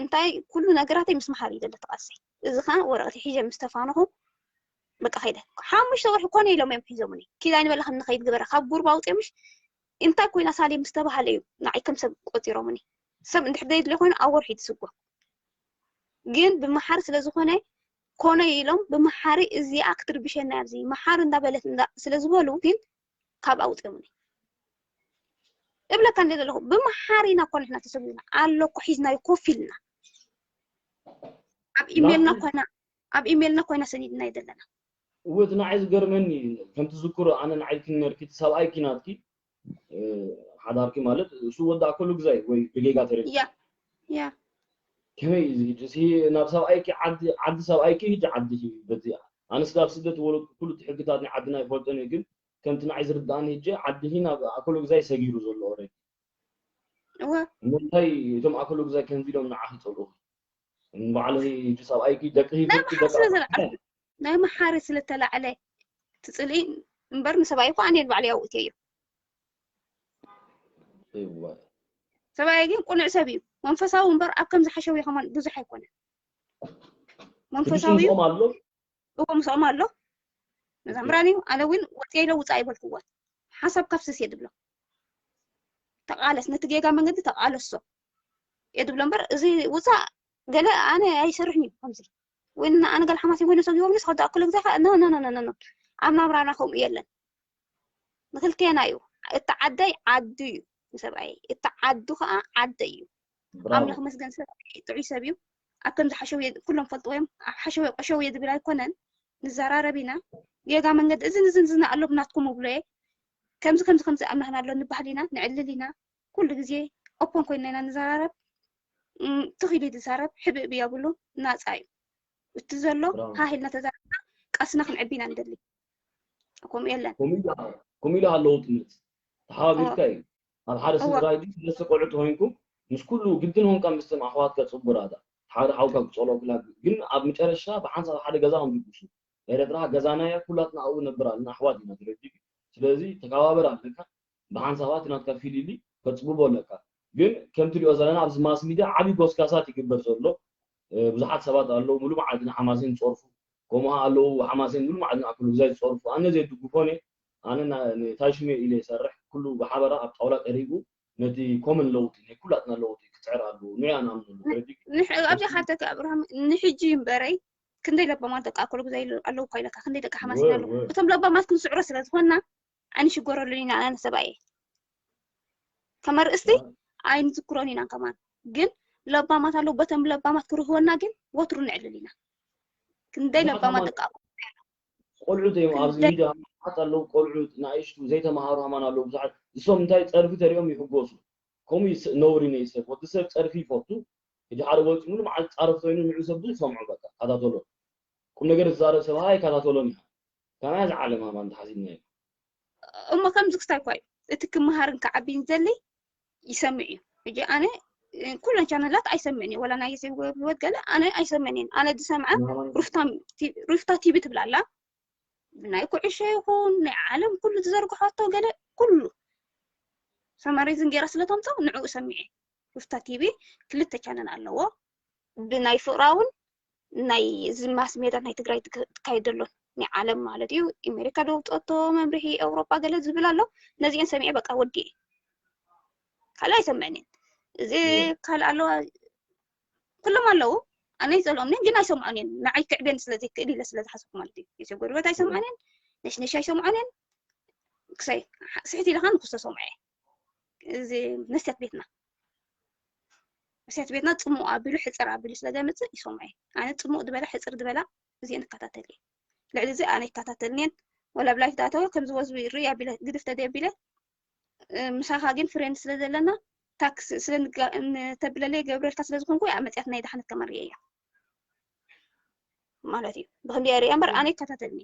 እንታይ ኩሉ ነገራተይ ምስ መሓሩ እዩ ዘሎ ትቃልሰይ እዚ ከዓ ወረቀት ሒዘ ምስ ተፋነኹ በቃ ከይደ ሓሙሽተ ወርሒ ኮነ ኢሎም እዮም ሒዞምኒ ኪዳን ይበላካ ንኸይድ ግበረ ካብ ጉርባ ኣውፅኦምሽ እንታይ ኮይና ሳሌ ምስ ተባሃለ እዩ ንዓይ ከም ሰብ ቆፂሮምኒ ሰብ እንድሕር ዘይድልዮ ኮይኑ ኣብ ወርሒ ትስጎ ግን ብመሓሪ ስለ ዝኾነ ኮነ ኢሎም ብመሓሪ እዚኣ ክትርብሸና ኣብዚ መሓሪ እንዳበለት ስለ ዝበሉ ግን ካብ ኣውፅኦምኒ እብለካ እንደ ዘለኹ ብመሓሪ ኢና እኮ ንሕና ተሰጒና ኣሎ እኮ ሒዝናዮ ኮፍ ኢልና ኣብ ኢሜልና ኮይና ኣብ ኢሜልና ኮይና ሰኒድናዮ ዘለና እወ እቲ ንዓይ ዝገርመኒ ከምቲ ዝዝክሮ ኣነ ንዓይ ክንነርኪ እቲ ሰብኣይኪ ናትኪ ሓዳርኪ ማለት እሱ ወዲ ኣኮሉ ግዛይ ወይ ብጌጋ ተረዲ ያ ያ ከመይ እዩ እዚ ናብ ሰብኣይኪ ዓዲ ዓዲ ሰብኣይኪ ሂጂ ዓዲ በዚኣ ኣነስ ኣብ ስደት ወለድኩ ኩሉ እቲ ሕግታት ናይ ዓድና ይፈልጦን እዩ ግን ከምቲ ንዓይ ዝርዳእኒ ሂጂ ዓዲ ናብ ኣኮሉ ግዛይ ሰጊሩ ዘሎ ኦረዲ እወ እንታይ እቶም ኣኮሉ ግዛይ ከምዚ ኢሎም ንዓኺ ይጸልኡኺ ንባዕሉ ሂጂ ሰብኣይኪ ደቂ ናይ መሓር ስለ ዘለዓልኩ ናይ መሓሪ ስለ ተላዕለ ትጽልኢ እምበር ንሰብኣይ እኮ ኣነ ባዕሉ ያውእትዮ እዩ ይዋ ሰብኣይ ግን ቁኑዕ ሰብ እዩ መንፈሳዊ እምበር ኣብ ከምዚ ሓሸውዮ ከማን ብዙሕ ኣይኮነን መንፈሳዊ እዩ ምስኦም ኣሎ እዎ ምስኦም ኣሎ መዘምራን እዩ ኣነ እውን ወፅየ ኢለ ውፃእ ይበልክዎ ሓሳብ ካብ ስስ የድብሎ ተቃለስ ነቲ ጌጋ መንገዲ ተቃለሶ የድብሎ እምበር እዚ ውፃእ ገለ ኣነ ኣይሰርሕን እዩ ከምዚ ወይ ኣነ ገለ ሓማስ ይኮይነ ሰብ ይወብኒ ስኸ ኣክሎ ግዜ ኖ ኖ ኖ ኖ ኣብ ናብራና ከምኡ የለን ንክልቴና እዩ እቲ ዓደይ ዓዱ እዩ ንሰብኣይ እቲ ዓዱ ከዓ ዓደይ እዩ ኣምላኽ መስገን ሰብ ጥዑይ ሰብ እዩ ኣብ ከምዚ ሓሸው ኩሎም ፈልጥዎ እዮም ሓሸው ቆሸው እየ ዝብል ኣይኮነን ንዘራረብ ኢና ጌጋ መንገዲ እዝን እዝን ዝና ኣሎ ብናትኩም እብሎ እየ ከምዚ ከምዚ ከምዚ ኣምላኽና ኣሎ ንባህል ኢና ንዕልል ኢና ኩሉ ግዜ ኦፖን ኮይና ኢና ንዘራረብ ትኺሉ ዝዛረብ ሕብእብ የብሉ ናፃ እዩ እቲ ዘሎ ሃሂልና ተዛረብና ቃስና ክንዕቢ ኢና ንደሊ ከምኡ የለን ከምኡ ኢሉ ኣለዉ ትምህርቲ ተሓባቢርካ እዩ ኣብ ሓደ ስድራ ሂጂ ሰለስተ ቆልዑ ተኮይንኩም ምስ ኩሉ ግድን ሆንካ ምስቶም ኣሕዋትካ ጽቡራታ ሓደ ሓውካ ክጸልኦ ክላ ግን ኣብ መጨረሻ ብሓንሳብ ሓደ ገዛ ከም ዝጉሱ ኤረትራ ገዛና እያ ኩላትና ኣብኡ ነብር ኣለና ኣሕዋት ኢና ትረዲ ስለዚ ተከባበር ኣለካ ብሓንሳባት ናትካ ፊሊሊ ከጽብቦ ኣለካ ግን ከም ትሪኦ ዘለና ኣብዚ ማስ ሚድያ ዓብዪ ጎስጋሳት ይግበር ዘሎ ብዙሓት ሰባት ኣለዉ ሙሉ መዓልቲ ንሓማሴን ዝጸርፉ ከምኡ ኣለዉ ሓማሴን ሙሉ መዓልቲ ንኣክሉ ግዛይ ዝጸርፉ ኣነ ዘይድግፎን እየ ኣነ ታሽሜ ኢለ ይሰርሕ ኩሉ ብሓበራ ኣብ ጣውላ ቀሪቡ ነቲ ኮመን ለውጢ ናይ ኩላትና ለውጢ ክፅዕር ኣለዎ ንያ ንኣምነሉ ኣብዚ ሓተካ ኣብርሃም ንሕጂ እምበረይ ክንደይ ለባማት ደቂ ኣኮሎ ግዛይ ኣለዉ እኳ ኢለካ ክንደይ ደቂ ሓማሴን ኣለዉ እቶም ለባማት ክንስዕሮ ስለ ዝኾንና ኣይንሽገረሉን ኢና ኣነ ሰብኣየ ከም ኣርእስቲ ኣይንዝክሮን ኢና ከማን ግን ለባማት ኣለዉ በቶም ለባማት ክርህወና ግን ወትሩ ንዕልል ኢና ክንደይ ለባማት ደቂ ኣኮሎ ቆልዑት እዮም ኣብዚ ሚድያ ብዙሓት ኣለዉ ቆልዑት ንኣይሽቱ ዘይተምሃሩ ሃማን ኣለዉ ብዙሓት እሶም እንታይ ፀርፊ ተሪኦም ይሕጎሱ ከምኡ ነውሪ ነይ ሰብ ወዲ ሰብ ፀርፊ ይፈቱ ሕጂ ሓደ ወፂ ሙሉ መዓልቲ ፃረፍ ኮይኑ ንዑ ሰብ ብዙሕ ሰምዖ በቃ ካታተሎ ቁም ነገር ዝዛረብ ሰብ ኣይካታተሎን ኢኻ ከመያ ዝዓለም ሃማን ተሓሲብና እዩ እሞ ከምዚ ክስታይ እኳ እዩ እቲ ክመሃርን ክዓብይን ዘሊ ይሰምዕ እዩ ሕጂ ኣነ ኩለን ቻነላት ኣይሰምዕን እዩ ወላ ናይ ዮሴፍ ገብረህይወት ገለ ኣነ ኣይሰምዕን እየን ኣነ ዝሰምዐ ሩፍታ ቲቪ ትብላ ኣላ ናይ ኩዕሾ ይኹን ናይ ዓለም ኩሉ ዝዘርግሖቶ ገለ ኩሉ ሰማሪዝን ገይራ ስለ ተምፅኦ ንዕኡ ሰሚዐ ሩፍታ ቲቪ ክልተ ቻነል ኣለዎ ብናይ ፍቅራውን ናይ እዚ ማስ ሜዳ ናይ ትግራይ ትካየድ ዘሎ ናይ ዓለም ማለት እዩ ኣሜሪካ ደውፀቶ መምርሒ ኤውሮጳ ገለ ዝብል ኣሎ ነዚአን ሰሚዐ በቃ ወዲኤ ካልእ ኣይሰምዕን እየ እዚ ካልእ ኣለዋ ኩሎም ኣለዉ ኣነ ይፀልኦም ግን ኣይሰምዖን እየን ንዓይ ክዕብየን ስለ ዘይክእል ኢለ ስለ ዝሓሰብኩ ማለት እዩ የሴፍ ጎልበት ኣይሰምዖን እየን ነሽነሽ ኣይሰምዖን እየን ክሳይ ስሕት ኢለካ ንክሰ ሰምዐ እዚ መስትያት ቤትና መስትያት ቤትና ፅሙቅ ኣቢሉ ሕፅር ኣቢሉ ስለ ዘምፅእ ይሰምዐ ኣነ ፅሙቅ ዝበላ ሕፅር ዝበላ እዚአን እከታተል እየ ልዕሊ እዚ ኣነ ይከታተልንየን ወላ ብላይፍ ዳተወ ከምዚ ወዝቢ ርኢ ኣቢለ ግድፍ ተደቢለ ምሳኻ ግን ፍሬንድ ስለ ዘለና ታክስ ስለ ንተብለለይ ገብረልካ ስለ ዝኾንኩ እያ መፅያት ናይ ድሓነት ከመርየ እያ ማለት እዩ ብክንዲ ሪያ እምበር ኣነ ይከታተልኒ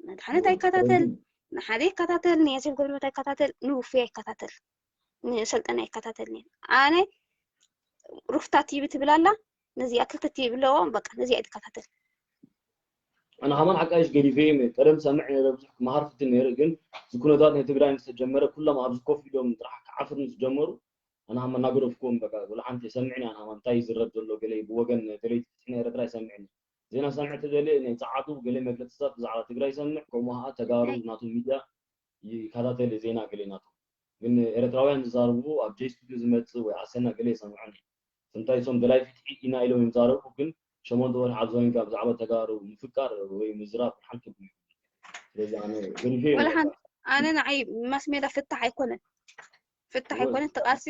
ንድሓነት ኣይከታተል ንሓደ ይከታተል ንያሴፍ ገብረበት ኣይከታተል ንውፉ ኣይከታተል ንሰልጠና ኣይከታተልኒ ኣነ ሩፍታ ቲቪ ትብል ኣላ ነዚኣ ክልተ ቲቪ ኣለዎ በቃ ነዚኣ ይከታተል ኣነ ከማን ሓቃይሽ ገዲፈ እየ ቀደም ሰምዕ ነረ ብዙሕ ክመሃር ፍትን ነረ ግን ዝኩነታት ናይ ትግራይ ምስ ተጀመረ ኩሎም ኣብዚ ኮፍ ኢሎም ጥራሕ ክዓፍር ምስ ጀመሩ ኣነ ከማን እናገደፍኩዎም በቃ ወላ ሓንቲ የሰምዕን ኣነ ከማን እንታይ ይዝረብ ዘሎ ገለ ብወገን ተለይ ትፍትሒ ናይ ኤረትራ ይሰምዕን ዜና ሰምዕ ተደልየ ናይ ፀዓቱ ገለ መግለፅታት ብዛዕባ ትግራይ ይሰምዕ ከምኡ ከዓ ተጋሩ ናቶም ሚድያ ይከታተል ዜና ገለ ናቶም ግን ኤረትራውያን ዝዛርቡ ኣብ ጀይ ስቱዲዮ ዝመፅእ ወይ ኣሰና ገለ ይሰምዖን እየ እንታይ እሶም ደላይ ፍትሒ ኢና ኢሎም ይዛረቡ ግን ሸሞንተ ወርሒ ኣብዚ ኮይንካ ብዛዕባ ተጋሩ ምፍቃር ወይ ምዝራብ ሓንቲ ትርጉም የብሉን ስለዚ ኣነ ገዲፈ እየ ወላ ነበር ሓንቲ ኣነ ንዓይ ማስ ሜዳ ፍታሕ ኣይኮነን ፍታሕ ኣይኮነን እቲ ቃልሲ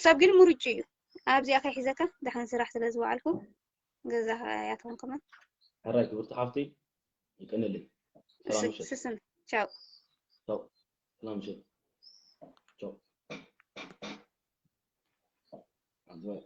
ሰብ ግን ምርጭ እዩ ኣብዚኣ ከይሒዘካ ደሓን ስራሕ ስለ ዝወዓልኩ ገዛ ያትኾን ከማን ሕራይ ክብርቲ ሓፍቲ ይቀነልኝ። ሰላም ምሸት። ስስን ቻው። ቻው። ሰላም ምሸት። ቻው። ኣዝማይ